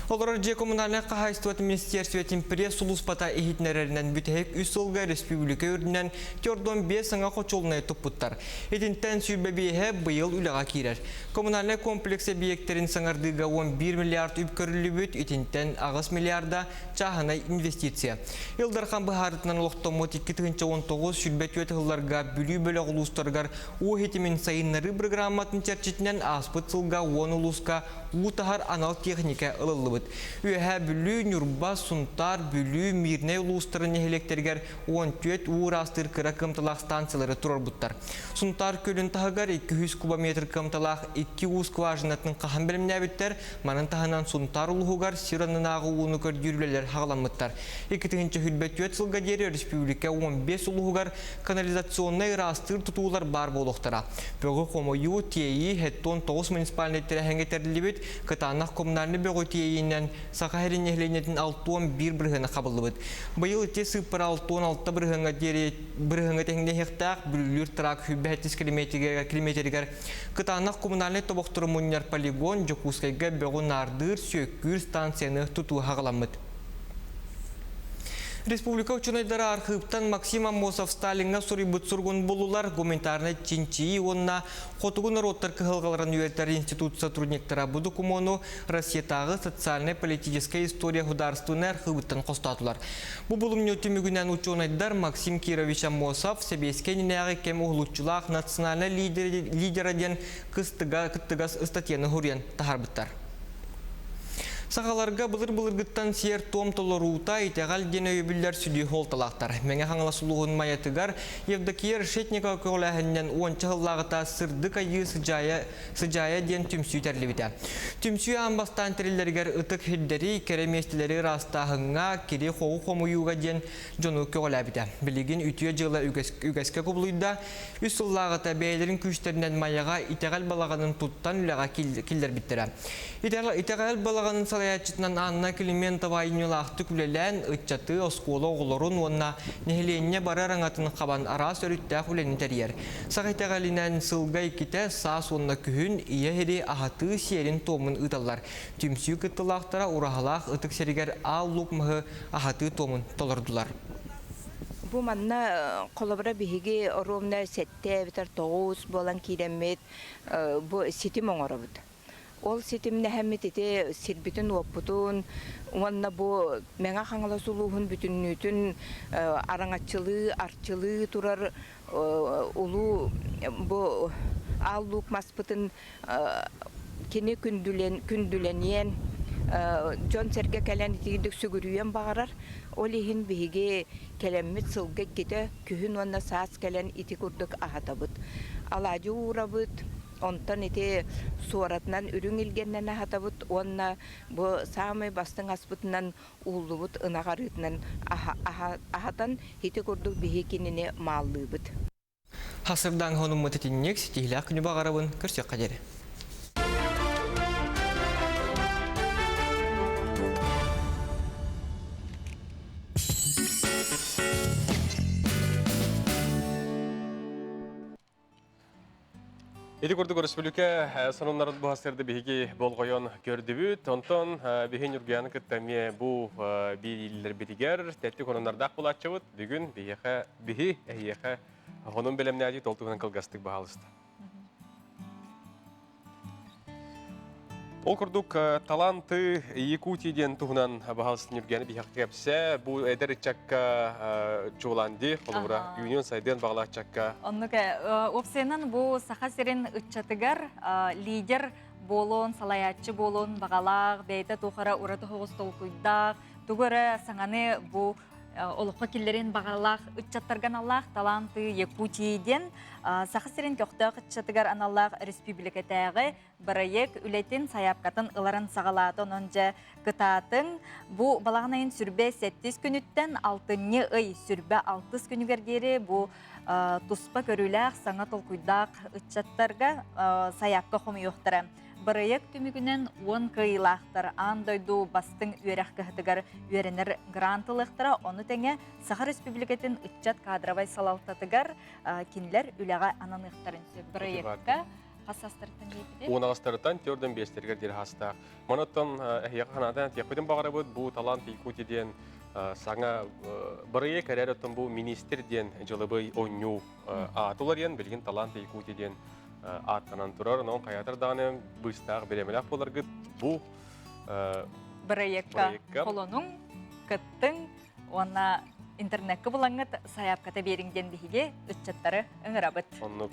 C: Олорор дьиэ коммунальнай хаһаайыстыбатын министиэрстибэтин пресс-сулууспата иһитиннэрэринэн бүтэһик үс сылга республика үрдүнэн төрдүөн биэс саҥа хочуолунайы туппуттар. Итинтэн сүүрбэ биэһэ быйыл үлэҕэ киирэр. Коммунальнай комплекс эбийиэктэрин саҥардыыга уон биир миллиард үп көрүллүбүт, итинтэн аҕыс миллиарда чааһынай инвестиция. Ил Дархан быһаарытынан олохтоммут 2019 сүүрбэ түөрт сылларга Бүлүү бөлөх улуустарыгар уу ситимин сайыннарыы бырагырааматын чэрчитинэн ааспыт сылга уон улууска уу таһар анал техника ылыллыбыт. Үөһээ Бүлүү, Ньурба, Сунтаар, Бүлүү, Мирнэй улуустарын нэһилиэктэригэр уон түөрт уу ыраастыыр кыра кыамталаах станциялары туруорбуттар. Сунтаар күөлүн таһыгар 200 кубометр кыамталаах икки уу скважинатын хаһан бэлэмнээбиттэр, манан таһынан Сунтаар улууһугар сир аннынааҕы ууну көрдүүр үлэлэр хаҕаламмыттар. 2024 сылга диэри өрөспүүбүлүкэ 15 улууһугар канализационнай ыраастыыр тутуулар баар буолуохтара. Бөҕү хомуйуу, тиэйии хеттон тоҕус муниципальнай тэрээһиҥҥэ тэриллибит кытаанах коммунальнай бөҕү тиэйиинэн Саха сирин нэһилиэнньэтин алтуон биир бырыһыана хабыллыбыт. Быйыл ити сыыппара алтуон алта бырыһыаҥҥа диэри бырыһыаҥҥа тэҥнэһиэхтээх Бүлүүлүүр трак сүүрбэ километригэр кытаанах коммунальнай тобохтору мунньар полигон Дьокуускайга бөҕү наардыыр, сүөккүүр станцияны тутуу хаҕаламмыт. Республика учуонайдара архыыптан Максим Аммосов Сталиҥҥа суруйбут суругун буллулар, гуманитарнай чинчийии уонна хотугу норуоттар кыһалҕаларын үөрэтэр институт сотрудниктара бу докумуону Россиятааҕы социальнай-политическай история художественнай архыыбыттан хостоотулар. Бу булумньу түмүгүнэн учуонайдар Максим Кирович Аммосов сэбиэскэй иннинээҕи кэм уһулуччулаах национальнай лидера диэн кыттыгас ыстатыйаны суруйан таһаарбыттар. Сахаларга былыр-былыргыттан сиэр-туом толоруута, итэҕэл диэн өйөбүллэр сүдү суолталаахтар. Мэҥэ Хаҥалас улууһун Майатыгар Евдокия Решетникова көҕүлээһининэн уонча сыллааҕыта Сырдык Айыы сыдьаайа Сыдьаайа диэн түмсүү тэриллибитэ. Түмсүү аан бастаан тэриллэригэр ытык сирдэри, кэрэ миэстэлэри ыраастааһыҥҥа, кири-хоҕу хомуйууга диэн дьону көҕүлээбитэ. Билигин үтүө дьыала үгэскэ кубулуйда. Үс сыллааҕыта бэйэлэрин күүстэринэн Майаҕа итэҕэл балаҕанын туттан үлэҕэ киллэрбиттэрэ. Итэҕэл балаҕанын салайааччы салайааччытынан Анна Климентова айымньылаахтык үлэлээн, ыччаты, оскуола оҕолорун уонна нэһилиэнньэ бары араҥатын хабан араас өрүттээх үлэни тэрийэр. Саха итэҕэлинэн сылга иккитэ саас уонна күһүн ийэ сири аһатыы сиэрин-туомун ыыталлар. Түмсүү кыттыылаахтара ураһалаах ытык сиригэр аал луук маһы аһатыы туомун толордулар.
D: Бу манна холобура биһиги оруобуна сэттэ эбэтэр тоҕус буолан киирэммит бу ситим оҥоробут. Ол ситимнэһэммит ити сирбитин-уоппутун уонна бу Мэҥэ Хаҥалас улууһун бүтүннүүтүн араҥаччылыы, арчылыы турар улуу бу Аал Луук маспытын кини күндүлэн, күндүлэниэн дьон-сэргэ кэлэн итиирдик сүгүрүйүөн баҕарар. Ол иһин биһиги кэлэммит сылга иккитэ күһүн уонна саас кэлэн ити курдук аһатабыт. Алаадьы уурабыт, Онтон ити суоратынан үрүҥ илгэннэн аһатабыт уонна бу саамай бастыҥ аспытынан ууллубут ынах арыытынан аһатан ити курдук биһи кинини мааллыыбыт.
C: Хасырдаан хонуммут итинник ситиһилээх күнү баҕарабын көрсүөххэ диэри.
A: Ити курдук өрөспүүбүлүкэ сонуннарын бу сырды биһиги болҕойон көрдүбүт. Онтон биһи Ньургуйаны кытта эмиэ бу биэриилэрбитигэр тэттик онуннардаах булааччыбыт. Бүгүн биһиэхэ биһи эһиэхэ хонун бэлэмнээти ол туһунан кылгастык баһаалыста. Ол курдук таланты Якутии диэн туһунан баһаалыста Ньургуйаны биһиэхэ кэпсээ. Бу эдэр ыччакка чуолаан холобура үүнүөн сайдыан баҕалааччакка.
B: Оннук уопсайынан бу Саха сирин ыччатыгар лидер буолуон, салайааччы буолуон баҕалаах, бэйэтэ туох эрэ ураты соҕус толкуйдаах, тугу эрэ саҥаны бу олоххо киллэрин баҕалаах ыччаттарга аналлаах таланты Якутии диэн Саха сирин көхтөөх ыччатыгар аналлаах республикатааҕы бырайыак үлэтин сайаапкатын ыларын саҕалаата. Онон дьэ кытаатыҥ. Бу балаҕан ыйын сүрбэ сэттис күнүттэн алтынньы ый сүрбэ алтыс күнүгэр диэри бу туспа көрүүлээх, саҥа толкуйдаах ыччаттарга сайаапка хомуйуохтара. Бырайыак түмүгүнэн 10 кыайыылаахтар аан дойду бастыҥ үөрэх кыһатыгар үөрэнэр грант ылыахтара. Ону тэҥэ Саха Республикатын ыччат кадровай салалтатыгар кинилэр үлэҕэ ананыахтарын сөп. Бырайыакка хас састарыттан диэбити?
A: Уон аҕыстарыттан төрдөн биэстэригэр диэри хастаах. Манаттан эһиэхэ ханаатан этиэхпитин баҕарабыт, бу Талант Якутии диэн саҥа бырайыак эрэр оттон бу министр диэн дьылыбый оонньуу ааты уларыйан билигин Талант Якутии диэн ааттанан турар. Онон хайаатар даҕаны быыстаах бириэмэлээх буоларгыт бу
B: бырайыакка холонуҥ, кыттыҥ уонна интернеккэ булаҥҥыт сайаапката биэриҥ диэн биһиги ыччаттары ыҥырабыт.
A: Оннук.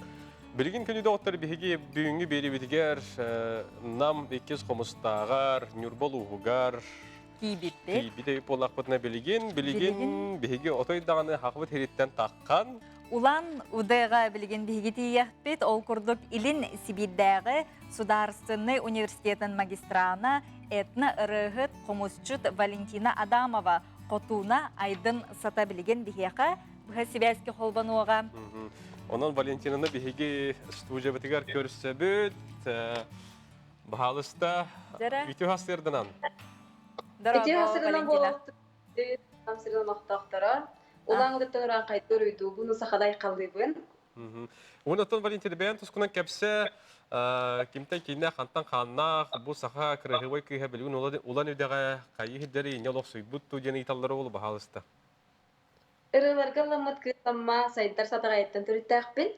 A: Билигин күнү доҕоттор биһиги бүгүҥҥү биэриибитигэр Нам иккис хомустааҕар, Ньурба улууһугар
B: тиийбиппит.
A: Тиийбит эбит буоллахпытына билигин, билигин биһиги отой даҕаны хахбыт иһиттэн таххан
B: Улан Удэҕа билигин биһиги тиийиэхпит. Ол курдук Илин Сибиирдээҕи Судаарыстыннай университетын магистрана, этно-ырыаһыт, хомусчут Валентина Адамова Хотууна Айдын Сата билигин биһиэхэ быһа сибээскэ холбонуоҕа.
A: Онон Валентинаны биһиги студиябытыгар көрсөбүт. Баһаалыста, үтүө хастыырданан.
B: Үтүө
U: хастыырданан буолуохтун олохтоохторо. Улаан Удаттан ураан хайдыр уйдуубун, сахалай халлыыбын.
A: Онтон Валентина бэйэн тускунан кэпсэ кимтэн кииннээх, хантан хааннаах, бу саха кыраһыабай кыыһа билигин улан үдэҕэ хайыы сирдэри инньэ олохсуйбут туу диэн ыйыталлара ол баһаалыста.
U: Ырыаларга ылламмыт кыыс сайдар сатаҕайыттан төрүттээхпин.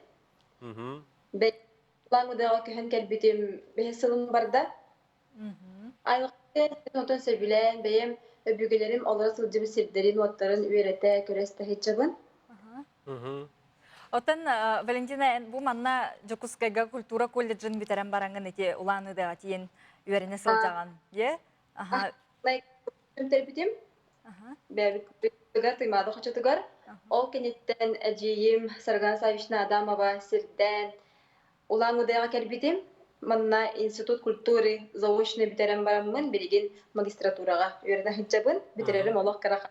U: Улаан Удэҕэ көһөн кэлбитим бэһис сылым барда. Айылҕа отон сөбүлээн, бэйэм өбүгэлэрим олоро сылдьыбыт сирдэрин-уоттарын үөрэтэ, көрө истэ сылдьабын.
B: Оттон Валентина, эн бу манна Дьокуускайга культура колледжын бүтэрэн бараҥҥын ити Улан-Удэҕа тиийэн үөрэнэ сылдьаҕын, дьэ? Аха.
U: Бүтэрбитим. Бэйэбит Туймаада хочотугар. Ол кэнниттэн эдьиийим Саргана Саввична Адамова сирдээн Улан-Удэҕа кэлбитим. Манна Институт культуры заочно бүтэрэн бараммын билигин магистратураҕа үөрэнэ сылдьабын. Бүтэрэрим олох кыра.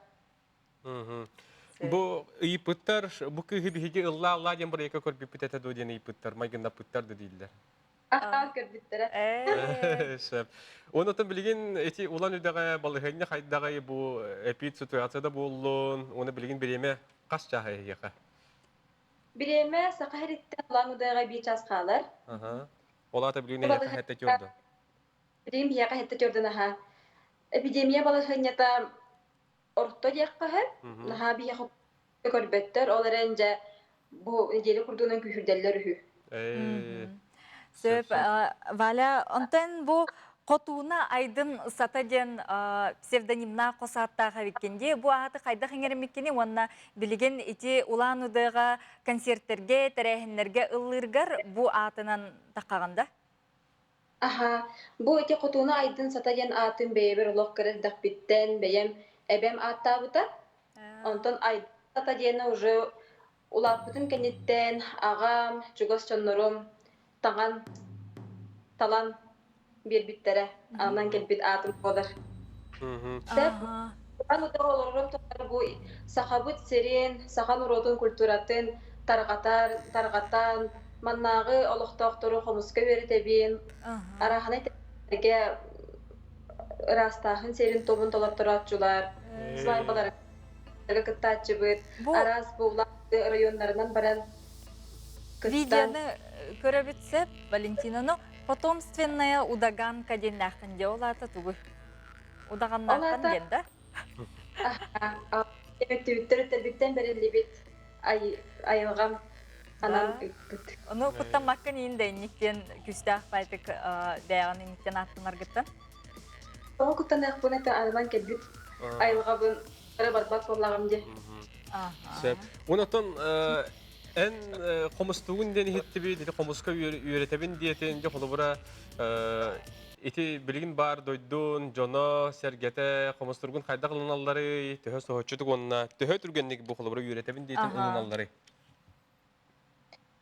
A: Бу ыйыппыттар, бу кыыһы биһиги ыллаа-ыллаа диэн бырайыакка көрбүппүт этэ дуо диэн ыйыппыттар, майгыннаппыттар да дииллэр.
U: Аха, көрбүттэрэ.
A: Сөп. Онотон билигин ити Улан Үдэҕэ балаһыанньа хайдаҕай бу эпид ситуация да буоллун, уонна билигин бириэмэ хас чааһа эһиэхэ?
U: Бириэмэ Саха сириттэн Улан Удэҕэ биир чаас хаалар.
A: Аха. Ол аата билигин эһиэхэ хэттэ тёрдө.
U: Билигин биһиэхэ хэттэ тёрдөн аха. Эпидемия балаһыанньата орто диэххэ сөп. Наһаа биһиэхэ көрбөттөр, ол эрэн дьэ бу неделя курдугунан күүһүрдэллэр үһү.
B: Сөп. Валя, онтон бу Хотууна Айдын Сата диэн псевдонимнаах хос ааттаах эбиккин дии. Бу ааты хайдах иҥэриммиккини уонна билигин ити Улаан-Удэҕа концертэргэ, тэрээһиннэргэ ыллыыргар бу аатынан таххаҕын да?
U: Аһаа, бу ити Хотууна Айдын Сата диэн аатын бэйэбэр олох кыра эрдэхпиттэн бэйэм эбэм ааттаабыта. Онтон Айдын Сата диэни уже улааппытым кэнниттэн аҕам, чугас дьоннорум таҥан, талан биэрбиттэрэ. Анан кэлбит аатым буолар. Сөп. Уран утары олорорум тухары бу Сахабыт сирин, саха норуотун культуратын тарҕатар, тарҕатан, маннааҕы олохтоохтору хомуска үөрэтэбин, арааһынай тэрилтэлэргэ ыраастааһын сиэрин тобун толорторооччулар, свадьбаларга кыттааччыбыт, араас буулаах районнарынан баран кыттан.
B: Видеоны көрөбүт сөп, Валентинаны потомственная удаганка диэннээххин дии, ол аата тугуй? Удаганнааххын диэн да?
U: Өттүбүттэр өттөрбүттэн бэриллибит айылҕам анан ыыппыт.
B: Ону куттаммаккын иин да инник диэн күүстээх байтык бэйэҕин инниктэн ааттанаргыттан?
U: Тоҕо куттаныахпын это ананан кэлбит айылҕабын барбат буоллаҕым дии.
A: Сөп. Онотон эн хомустуугун диэн иһиттибит, ити хомуска үөрэтэбин диэтин, дьэ холобура Ити билигин баар дойдун дьоно, сэргэтэ хомустургун хайдах ылыналларый, төһө соһуччутук уонна төһө түргэнник бу холобура үөрэтэбин диэтин ылыналларый?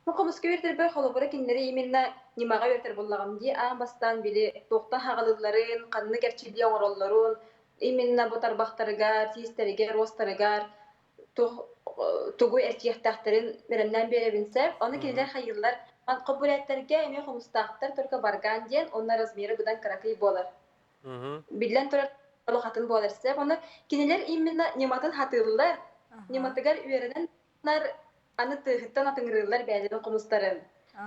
U: Бу хомуска үөрэтэрбэр холобура кинилэри именно ньымаҕа үөрэтэр буоллаҕым дии. Аан бастаан били туохтан хаҕалыылларын, ханнык эрчиллии оҥороллорун, именно бу тарбахтарыгар, тиистэригэр, уостарыгар тугу эрчийиэхтээхтэрин бэлэмнээн биэрэбин сөп. Ону кинилэр хайыыллар. Хобурээттэргэ эмиэ хомустаахтар, только варган диэн, онно размера быдан кыракый буолар. Биллэн турар, олох атын буолар сөп. Ону кинилэр именно ньыматын хатыыллар. Ньыматыгар үөрэнэн аны тыаһыттан атыҥырыыллар бэйэлэрин хомустарын.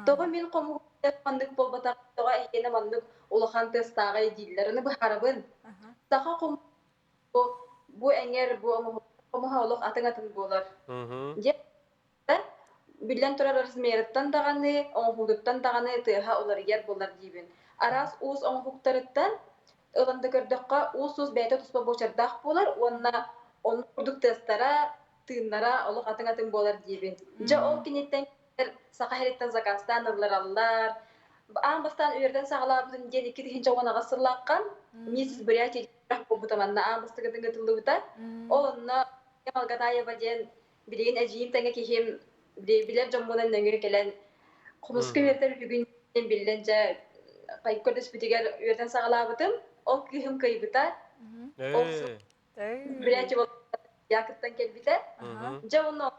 U: Тоҕо мин хомуһум маннык буолбатах, тоҕо эһиэнэ маннык улахан тыастааҕый дииллэр. Ону быһаарабын. Саха хомус бу эҥэр бу хомуһа олох атын-атын буолар. Дьэ, биллэн турар размерыттан даҕаны, оҥоһуутуттан даҕаны тыаһа уларыйар буолар диибин. Араас уус оҥоһуктарыттан ылан да көрдөххө, уус-уус бэйэтэ туспа буочардаах буолар уонна оннук курдук тыастара, тыыннара олох атын-атын буолар диибин. Дьэ, ол киниттэн Саха сириттэн заказтаан ыллараллар. Аан бастаан үөрдэн саҕалаабытым диэн 2018 сыллаахха Миссис Бурятия буолбута манна аан бастакытын ыытыллыбыта. Ол онно Алгатаева диэн билигин эдьиийим тэҥэ киһим билэр дьоммунан нөҥүө кэлэн хомуска үөрдэр бүгүн диэн биллэн дьэ көрдөспүтүгэр үөрдэн саҕалаабытым. Ол кыыһым кыайбыта. Ол Бурятия якыттан кэлбитэ. Дьэ онно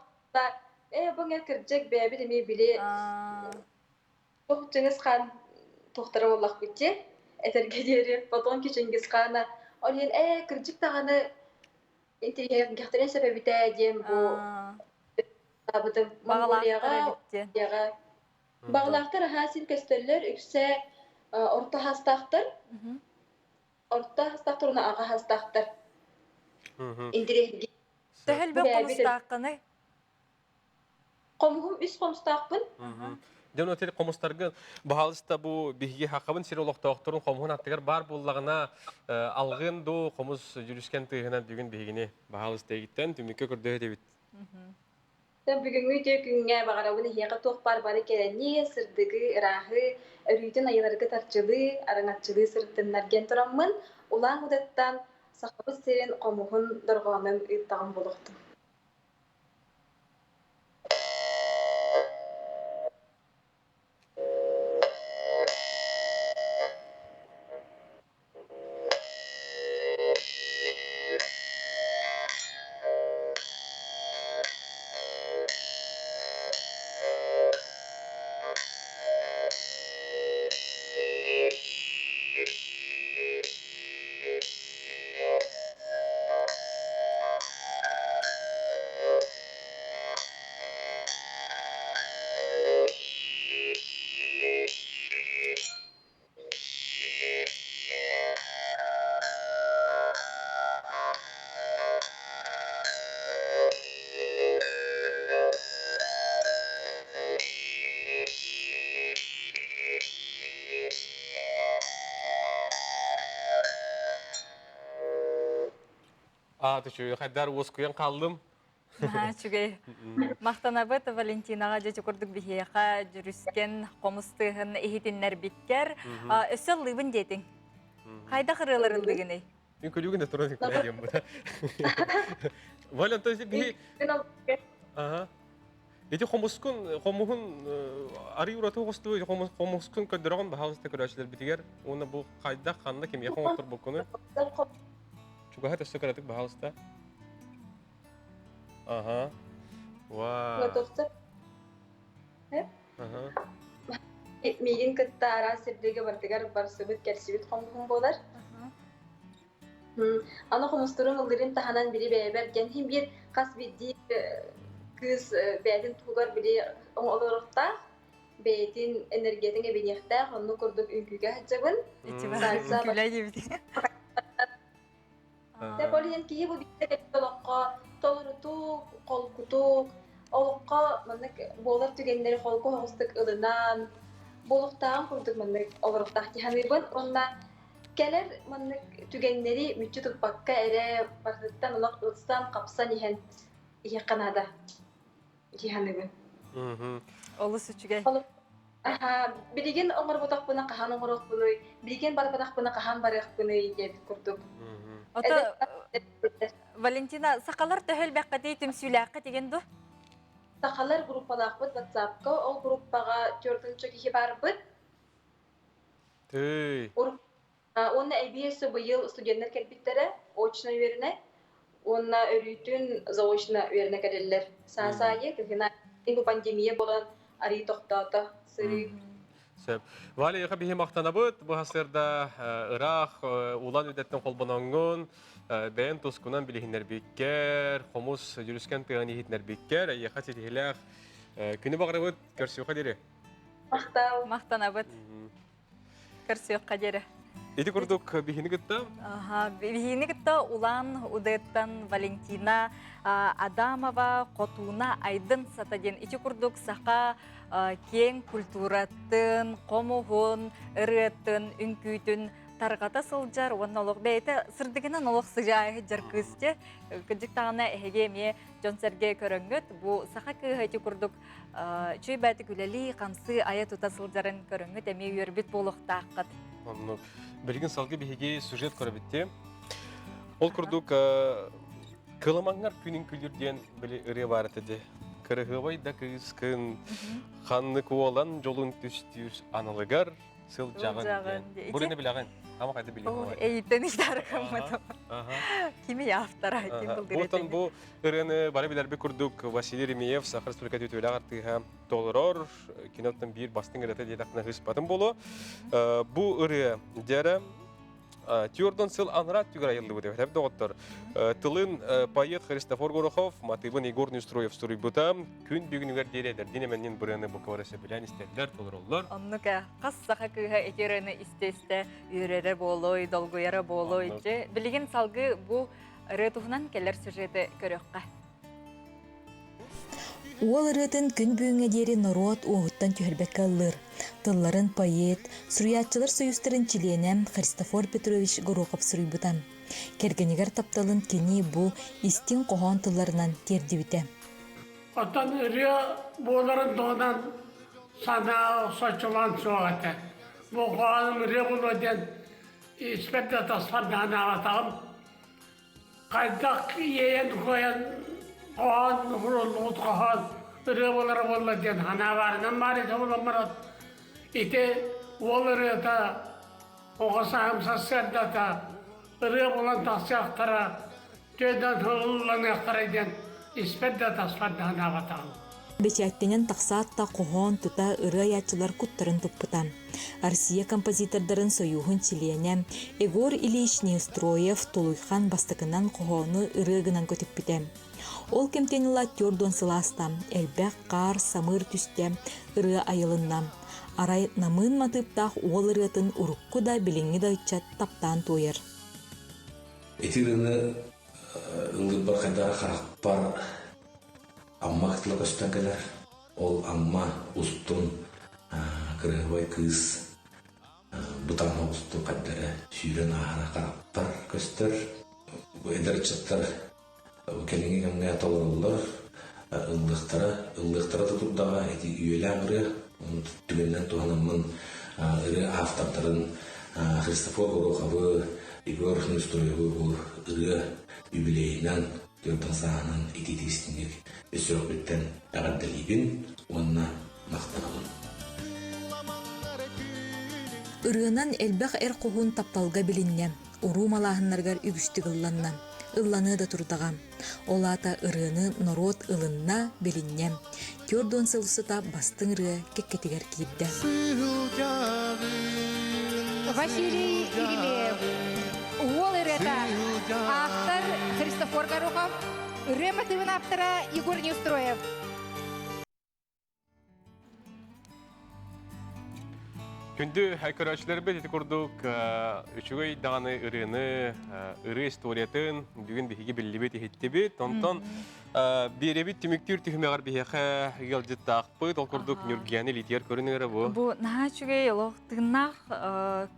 U: Ээ, бу эҥэр кырдьык бэйэбит эмиэ били туох Чыҥыс Хаан туохтара буоллахпыт дии, этэргэ диэри потомки Чингис Хаана. Ол иһин ээ, кырдьык даҕаны интириэһиргэхтэрин сөп эбит ээ диэн бу бытым
B: Баҕалаахтар
U: Монголияҕа
B: эбит диэн.
U: Баҕалаахтар аһаа син көстөллөр, үксэ орто хаастаахтар. Орто хаастаахтар уонна аҕа хаастаахтар. Интириэһиргии
B: Төһө элбэх хомустааххыный?
U: Хомуһум үс хомустаахпын.
A: Дьон отел хомустарга баһаалыста бу биһиги хахабын сир олохтоохторун хомуһун аттыгар баар буоллаҕына алгын ду хомус дьүрүскэн тыаһынан бүгүн биһигини баһаалыста эгиттэн түмүккэ көрдөһө
U: Бүгүҥҥү үтүө күҥҥэ баҕарабын эһиэхэ туох баар бары кэрэни, сырдыгы, ырааһы, өрүүтүн айыларгыт арчылыы, араҥаччылыы сырыттыннар диэн тураммын, Улаан Удаттан Сахабыт сирин хомуһун дорҕоонун ыыттаҕым буолуохтун.
A: Аа, түчү, хайдар уоскуйан қалдым.
B: Наһаа үчүгэй. Махтанабыт Валентинаҕа дьэ курдук биһиэхэ дьүрүскэн хомус тыаһын иһитиннэрбиккэр. Өссө ыллыыбын диэтиҥ. Хайдах ырыалар ыллыгыный?
A: Мин күлүүгүн да туран күлэ диэн бута. Валя, то есть биһи Ага. Ити хомускун, хомуһун арый ураты оҕустуу, хомускун көрдөрөҕүн баһаалыста көрөөччүлэрбитигэр уонна бу хайдах, ханна, кимиэхэ оҥотторбуккуну чугаһа өссө кыратык баһаалыста. Ага. Вау.
U: Готовцев.
A: Ага.
U: Миигин кытта араас сирдэргэ барытыгар барсыбыт, кэлсибит хомуһум буолар. Аны хомустурун ыллырын таһынан били бэйэбэр диэн иһин биир хас биирдии кыыс бэйэтин туһугар били олоруохтаах, бэйэтин энергиятын эбиниэхтээх, оннук курдук үҥкүүгэ сылдьабын. Сальса
B: Үҥкүүлээ диэбит.
U: Дьэ, ол иһин киһи бу биирдэ кэлбит олоххо толорутук, холкутук, олоххо маннык буолар түгэннэри холку соҕустук ылынан, буолуохтааҕын курдук маннык олоруохтаах дии саныыбын. Уонна кэлэр маннык түгэннэри мүччү туппакка эрэ барытыттан олох ылсан, хапсан иһэн иһиэххэ наада дии саныыбын.
B: Олус үчүгэй.
U: Билигин оҥорботохпуна хаһан оҥоруохпунуй, билигин барбатахпына хаһан барыахпыный диэбит курдук.
B: Ото Валентина, сахалар төһө элбэххитий түмсүүлээххит игин ду?
U: Сахалар группалаахпыт WhatsApp-ка, ол группаҕа төрдүнчө киһи барбыт.
A: Тый.
U: Уонна эбии өссө быйыл студеннар кэлбиттэрэ, очно үөрэнэ. Уонна өрүүтүн заочно үөрэнэ кэлэллэр. Саас аайы кыһын бу пандемия буолан арыы тохтоото сырыы.
A: Сөп. Валя, яха биһи махтанабыт. Бу хасырда ыраах улан үдэттен холбоноҥҥун, бэйэн тускунан билиһиннэрбиккэр, хомус дьүрүскэн тыаһын иһитиннэрбиккэр, эйиэхэ ситиһилээх күнү баҕарабыт, көрсүөххэ диэри.
U: Махтал.
B: Махтанабыт. Көрсүөххэ диэри.
A: Ити курдук биһини кытта
B: Биһини кытта Улан Удэттан Валентина Адамова Хотууна Айдын Сата диэн ити курдук саха киэҥ культуратын, хомуһун, ырыатын, үҥкүүтүн тарҕата сылдьар уонна олох бэйэтэ сырдыгынан олох сыдьаайы сылдьар кыыс дьэ кырдьык даҕаны эһиги эмиэ дьон-сэргэ көрөҥҥүт бу саха кыыһа ити курдук үчүгэй бэйэтик үлэлии, хамсыы, айа тута сылдьарын көрөҥҥүт эмиэ үөрбүт буолуохтааххыт.
A: Оннук. Билигин салгыы биһиги сюжет көрөбүт Ол курдук Кыламаҥҥар күнүн күлүр диэн били ырыа баар этэ дии. Кырыһыабай да кыыскын ханнык уолан дьолун түстүүр аналыгар сылдьаҕын диэн. Бурины билэҕин. Ама хайда билиҥ
B: Эйиттэн идарыкаммытым. Кими автора, ким
A: Бутан бу Ырыаны бары билэрбит курдук Василий Ремеев Саха Республикатын үтүөлээх артыыһа толорор. Киноттан биир бастыҥ ырыата диэтэхпинэ ыспатым буолуо. Бу ырыа дьэрэ Тюрдон сыл анараа түгэр айыллыбыт эбит доҕоттор. Тылын поэт Христофор Горохов, матыбын Егор Неустроев суруйбута. Күн бүгүнүгэр диэри эдэрдин эмэннин бырыаны буквары сөбүлээн истэллэр, толороллор.
B: Оннук хас саха кыыһа ити ырыаны истэ-истэ үөрэрэ буолуой, долгуйара буолуой. Билигин салгыы бу Ырыа туһунан кэлэр сюжеты көрүөххэ.
F: Уол ырыатын күн бүгүҥҥэ диэри норуот уоһуттан түһэрбэккэ ыллыыр. Тылларын поэт, суруйааччылар союзтарын чилиэнэ Христофор Петрович Горохов суруйбута. Кэргэнигэр тапталын кини бу истиҥ хоһоон тылларынан тиэрдибитэ.
V: Оттон ырыа буоларын туһунан санаа соччолоон суох этэ. Бу хоһооном ырыа буолуо диэн испэр да таспар да санаабатаҕым. Хайдах иэйэн-куойан хоһоон уһуруллубут хоһоон ырыа буолара буолла диэн санаа баарынан баар этэ буолан баран ити уол ырыата оҕо сааһым сарсыардата ырыа буолан тахсыахтара түөдэн ылланыахтара диэн испэр да таспар да санаабатаҕым.
F: Бэчээттэнэн тахсаат да хоһоон тута ырыа айааччылар куттарын туппута. Россия композитордарын сойууһун чилиэнэ Егор Ильич Неустроев Тулуйхан бастакынан хоһоону ырыа гынан көтүппүтэ. Ол кэмтэн ыла түөрт уон сылааста элбэх хаар, самыыр түстэ, ырыа айылынна. Арай намыын матыыптаах уол ырыатын урукку да билиҥҥи да ыччат таптаан туойар.
W: Ити ырыаны ыллыырбар хайдах харахпар Амма кытыла көстөн кэлэр. Ол Амма устун кырыһыбай кыыс бу таҥна устун хайдара сүүрэн ааһара харахпар көстөр. Бу эдэр ыччаттар кэлиҥҥи кэмҥэ толороллор, ыллыахтара, ыллыахтара да турдаҕа ити үйэлээх ырыа, түгэнинэн туһанаммын ырыа автордарын Христофор Гороховы, Егор Неустроевы бу ырыа юбилейынан, түөртэн сааһынан итиитик истиҥник өссө эҕэрдэлиибин уонна махтанабын.
F: Ырыанан элбэх эр хоһуун тапталга билиннэ, уруу малааһыннарыгар үгүстүк ылланна, ылланыа да турдаҕа. Ол аата ырыаны норуот ылынна, билиннэ. Түөрт сыл устата бастыҥ ырыа кэккэтигэр киирдэ.
E: Василий Еремеев, Уол ырыата, автор Христофор Горохов, ырыа матыыбын автора Егор Неустроев.
A: Күндү көрөөччүлэрбит ити курдук үчүгэй даҕаны ырыаны, ырыа историятын бүгүн биһиги биллибит, иһиттибит. Онтон биэрэбит түмүктүүр түһүмэҕэр биһиэхэ ыалдьыттаахпыт. Ол курдук Ньургияны илиитигэр көрүнүөрэ бу.
B: Бу наһаа үчүгэй олох тыыннаах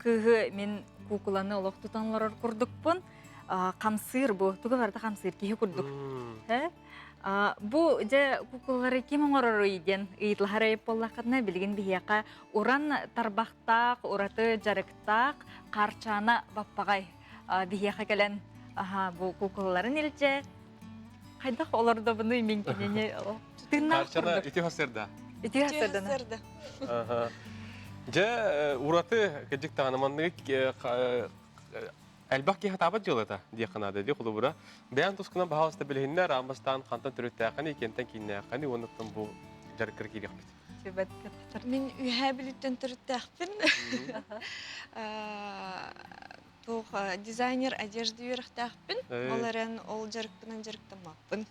B: кыыһы мин куукуланы олох тутан олорор курдукпун. Хамсыыр бу, тугу барыта хамсыыр киһи курдук. Бу дьэ кукуллары ким оҥороруй диэн ыйыталаһар эбит буоллаххытына, билигин биһиэхэ уран тарбахтаах, ураты дьарыктаах Хаарчаана Баппаҕай биһиэхэ кэлэн бу кукулларын илдьэ хайдах олордобунуй мин кинини тыыннаах
A: Хаарчаана ити хасырда.
B: Ити хасырдана.
A: Дьэ ураты кыдьык даҕаны маннык Элбэх киһи хатаабат дьыалата диэххэ наада дии холобура. Бэйэҥ тускунан баһаалыста билиһиннэр, аан бастаан хантан төрүттээххиний, киэнтэн кииннээххиний уонна бу дьарыккар киириэхпит.
G: Мин Үөһээ Бүлүүттэн төрүттээхпин. Туох дизайнер одежды үөрэхтээхпин. Ол эрэн ол дьарыкпынан дьарыктаммаппын.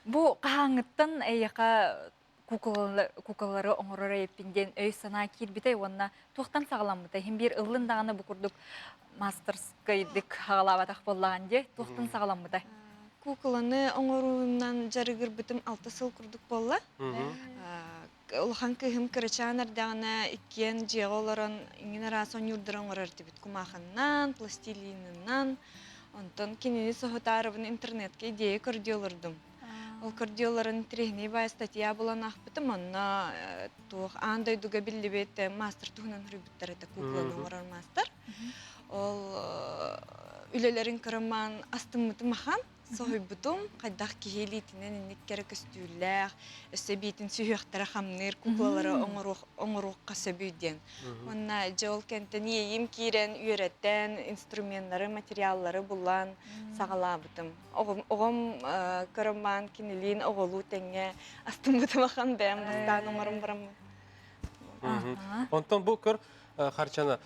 B: Бу хаһааҥҥыттан эйиэхэ куколары оҥорор эбиппин диэн өй-санаа киирбитэй уонна туохтан саҕаламмытай? Иһин биир ыллын даҕаны бу курдук мастерскайдык хаҕалаабатах буоллаҕын дии, туохтан саҕаламмытай?
G: Куукуланы оҥоруунан дьарыгырбытым алта сыл курдук буолла. Улахан кыыһым кырачаан эрдэҕинэ иккиэн дьиэҕэ олорон иҥин араас оонньуурдары оҥорор этибит. Кумаахыннан, пластилинынан. Онтон кинини соһутаарыбын интернетке идея көрдүү олордум. Ол көрдүөлларын интэриэһинэй баай статья булан аахпытым. Онно туох аан дойдуга биллибит маастар туһунан суруйбуттар этэ, кукланы оҥорор маастар. Ол үлэлэрин кырымаан астыммытым ахан, соһуйбутум. Хайдах киһи илиитинэн инник кэрэ көстүүлээх, өссө биитин сүһүөхтэрэ хамныыр куклалары оҥоруохха сөбүй диэн. Уонна дьэ ол кэнтэн иэйиим киирэн, үөрэтэн, инструменнары, материаллары булан саҕалаабытым. Оҕом көрөммаан кинилиин оҕолуу тэҥҥэ астыммытым ахан бэйэм бастаан оҥорон бараммын.
A: Онтон бу көр Харчана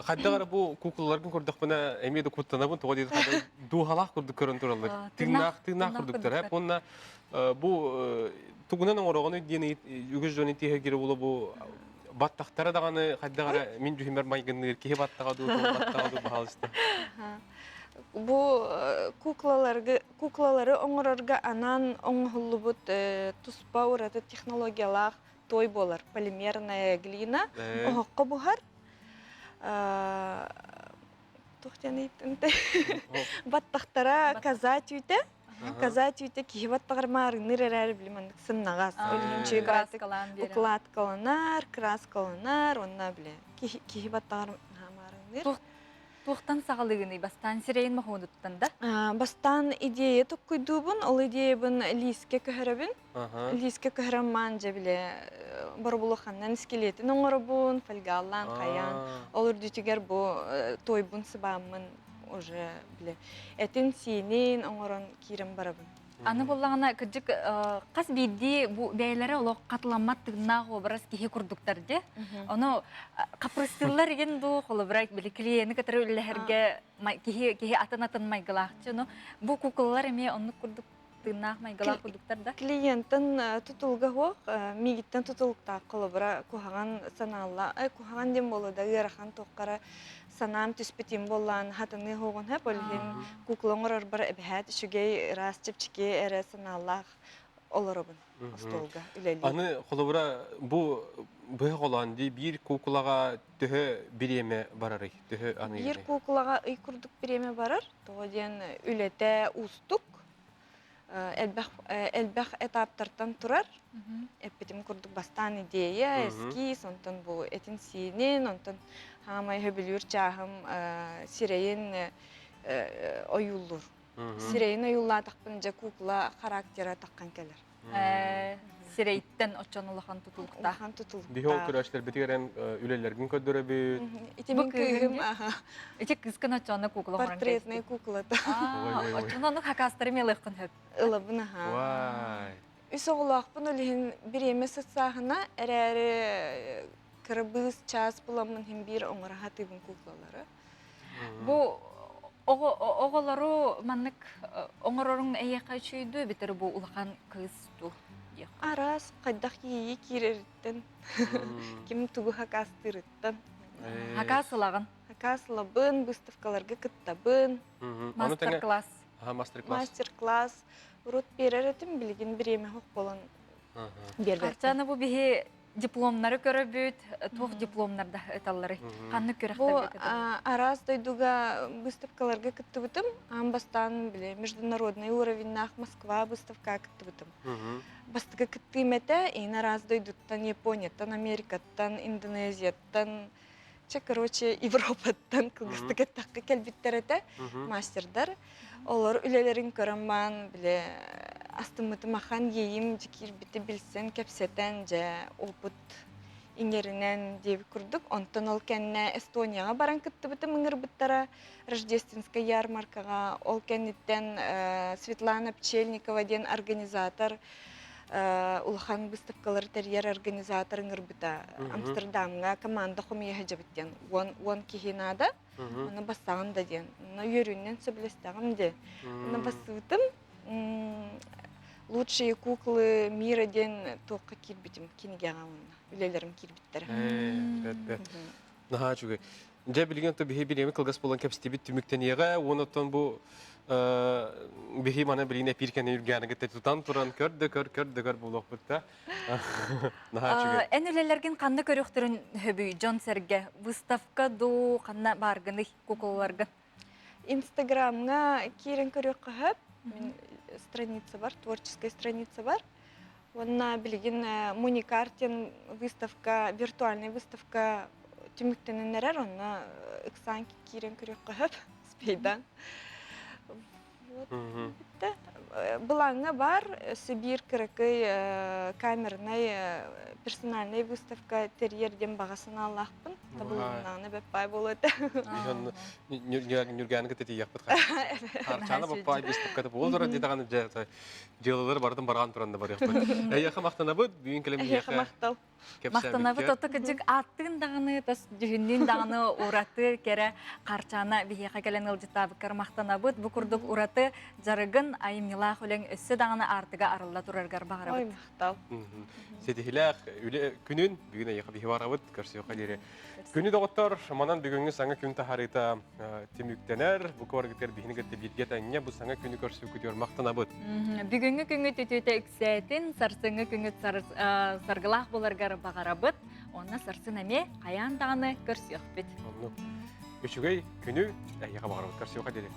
A: хайдах эрэ бу куукулаларгын көрдөхпүнэ эмиэ да куттанабын тоҕо диэтэ дууһалаах курдук көрөн тураллар тыыннаах тыыннаах курдуктар эп уонна бу тугунан оҥороҕунуй диэн үгүс дьон итиһэ була бу баттахтара даҕаны хайдах эрэ мин дьүһүмэр майгынныыр киһи баттаҕа дуу баттаҕа дуу баһаалыста
G: Бу куклаларга куклалары оҥорорго анаан оҥоһуллубут туспа ураты технологиялаах той буолар. Полимерная глина оһоххо буһар. Туох диэн ыйыттым Баттахтара коза түүтэ. Коза түүтэ киһи баттаҕар маарынныыр эрээри били маннык сымнаҕас. Укладкаланар, краскаланар, уонна били киһи баттаҕар маарынныыр.
B: Туохтан саҕалыыгыный? Бастаан сирэйин моһуонуттан да?
G: Бастаан идея токкуйдуубун, ол идеябын лиискэ көһөрөбүн. Лиискэ көһөрөн маан дьэ бile боробулуханнан скелетин оҥоробун, фольгаллаан хайаан. Ол үрдүтүгэр бу туойбун сыбааммын уже бile этин-сиинин оҥорон киирэн барабын.
B: Аны буоллаҕына, кырдьык, хас биирдии бу бэйэлэрэ олох хатыламмат тыыннаах образ киһи курдуктар дии. Ону хапрыстыыллар игин дуу, холобура, били клиени кытары үлэлэһэргэ киһи киһи атын-атын майгылаахчы. Ону бу куколалар эмиэ оннук курдук тыыннаах майгылаах курдуктар да?
G: Клиентын тутулга суох, миигиттэн тутулуктаах холобура куһаҕан санаалла, куһаҕан диэн буолуо да ыарахан туоххара санаам түспүтүм буоллаан хатыныы хоҕун хөп ол иһин кукла оҥорорбор эбэһээт үчүгэй ыраас чэпчэки эрэ санаалаах. олоробун остуолга үлэлиир.
A: Аны холобура бу быһа холоон дии биир куукулаҕа төһө бириэмэ барарый? Төһө аныырый?
G: Биир куукулаҕа ый курдук бириэмэ барар. Тоҕо диэн үлэтэ уустук. Элбэх элбэх этаптартан турар. Эппитим курдук бастаан идея, эскиз, онтон бу этин-сиинин, онтон хаамай хөбүлүүр чааһым сирэйин ойуулуур. Сирэйин ойуулаатахпын дьэ кукла характера таххан кэлэр.
B: Сирэйттэн оччон улахан тутулуктаах.
G: Улахан тутулуктаах.
A: Биһи ол көрөөччүлэрбитигэр эн үлэлэргин көрдөрөбүт.
G: Ити мин кыыһым.
B: Ити кыыскын оччоно кукла оҥорон
G: Портретная куклата.
B: Оччоно ону хакастары мелыаххын хөп.
G: Ылабын аха.
A: Вай.
G: Үс оҕолоохпун ол иһин бириэмэ сытсааһына эрээри кырабыыс чаас буламмын иһин биир оҥоро сатыыбын куклалары.
B: Бу оҕолору маннык оҥороруҥ эйиэхэ үчүгэй эбэтэр бу улахан кыыс дуу диэх.
G: Араас хайдах иэйии киирэриттэн, ким тугу хакаастыырыттан.
B: Хакаас ылаҕын.
G: Хакаас ылабын, выставкаларга кыттабын.
B: Мастер-класс.
A: Мастер-класс.
G: Мастер-класс. Урут биэрэр этим, билигин бириэмэ суох буолан биэрбэппин.
B: Арчана бу биһи дипломнары көрөбүт, туох дипломнарда ыталларый? Ханнык күрэхтэргэ
G: Бу араас дойдуга выставкаларга кыттыбытым. Аан бастаан били международный уровеннаах Москва выставкаҕа кыттыбытым. Бастакы кыттыым этэ, иин араас дойдуттан, Японияттан, Америкаттан, Индонезияттан, чэ, короче, Европаттан кылгастык эттэххэ кэлбиттэр этэ мастердар. Олор үлэлэрин көрөн баан, били астыммытым ахан иэйим дьэ киирбити билсэн, кэпсэтэн, дьэ опыт иҥэринэн диэбит курдук. Онтон ол кэннэ Эстонияҕа баран кыттыбытым ыҥырбыттара Рождественскай ярмаркаҕа. Ол кэнниттэн Светлана Пчельникова диэн организатор улахан выставкалары тэрийэр организатор ыҥырбыта. Амстердамҥа команда хомуйа сылдьабыт диэн 10 киһи наада. Аны бассаҕын да диэн. Онно үөрүүнэн сөбүлэстэҕим диэн. Онно бассыбытым. Лучшие куклы мира диэн туохха киирбитим кинигэҕэ уонна үлэлэрим киирбиттэрэ.
A: Бэт бэт. Наһаа үчүгэй. Дьэ билигин то биһи бириэмэ кылгас буолан кэпсэтибит түмүктэниэҕэ уонна оттон бу биһи мана билигин эпир кэнэ үргээнэ кытта тутан туран көр да көр көр да көр буолуохпут да. Наһаа үчүгэй.
B: Эн үлэлэргин ханна көрүөхтэрин сөбүй дьон-сэргэ? Выставка дуу, ханна бааргыный куколаларгын?
G: Инстаграмҥа киирэн көрүөххэ сөп. Мин страница бар, творческая страница бар. Уонна билигин Муникар диэн выставка, виртуальная выставка түмүктэнэн эрэр, онно ыксаан киирэн көрүөххэ сөп, спейдан. Вот. Бүттэ. Былааҥҥа баар Сибиир кыракый камернай персональнай выставка тэрийэр диэн баҕа санаалаахпын. Табылыннаҕына бэппаай буолуо этэ.
A: Нүргээн кытта тиийиэхпит Арчана баппаай выставката буол турар диэтэҕин дьэ дьыалалары барытын бараан туран да барыахпыт. Эйиэхэ махтанабыт, бүгүн кэлэн
G: Эйиэхэ махтал.
B: Махтанабыт ото кыдьык ааттыын даҕаны, тас дьүһүннүүн даҕаны ураты кэрэ Харчаана биһиэхэ кэлэн ыалдьыттаабыккар махтанабыт. Бу курдук ураты дьарыгын, айымньылаах үлэҥ өссө даҕаны аартыга арылла тураргар баҕарабыт.
G: Ой, махтал.
A: Ситиһилээх үлэ күнүн бүгүн эйиэхэ биһи барабыт, көрсүөххэ диэри. Күнү доҕоттор, манан бүгүҥҥү саҥа күн таһаарыыта түмүктэнэр. Бу куоргытыгар биһини кытта бииргэ тэҥҥэ бу саҥа күнү көрсүбүккүтүгэр махтанабыт.
B: Бүгүҥҥү күҥҥүт үтүөтэ үксээтин, сарсыҥҥы күҥҥүт саргылаах буоларгар баҕарабыт. Онно сарсын эмиэ хайаан даҕаны көрсүөхпүт.
A: Оннук. Үчүгэй күнү эһиэхэ баҕарабыт. Көрсүөххэ диэри.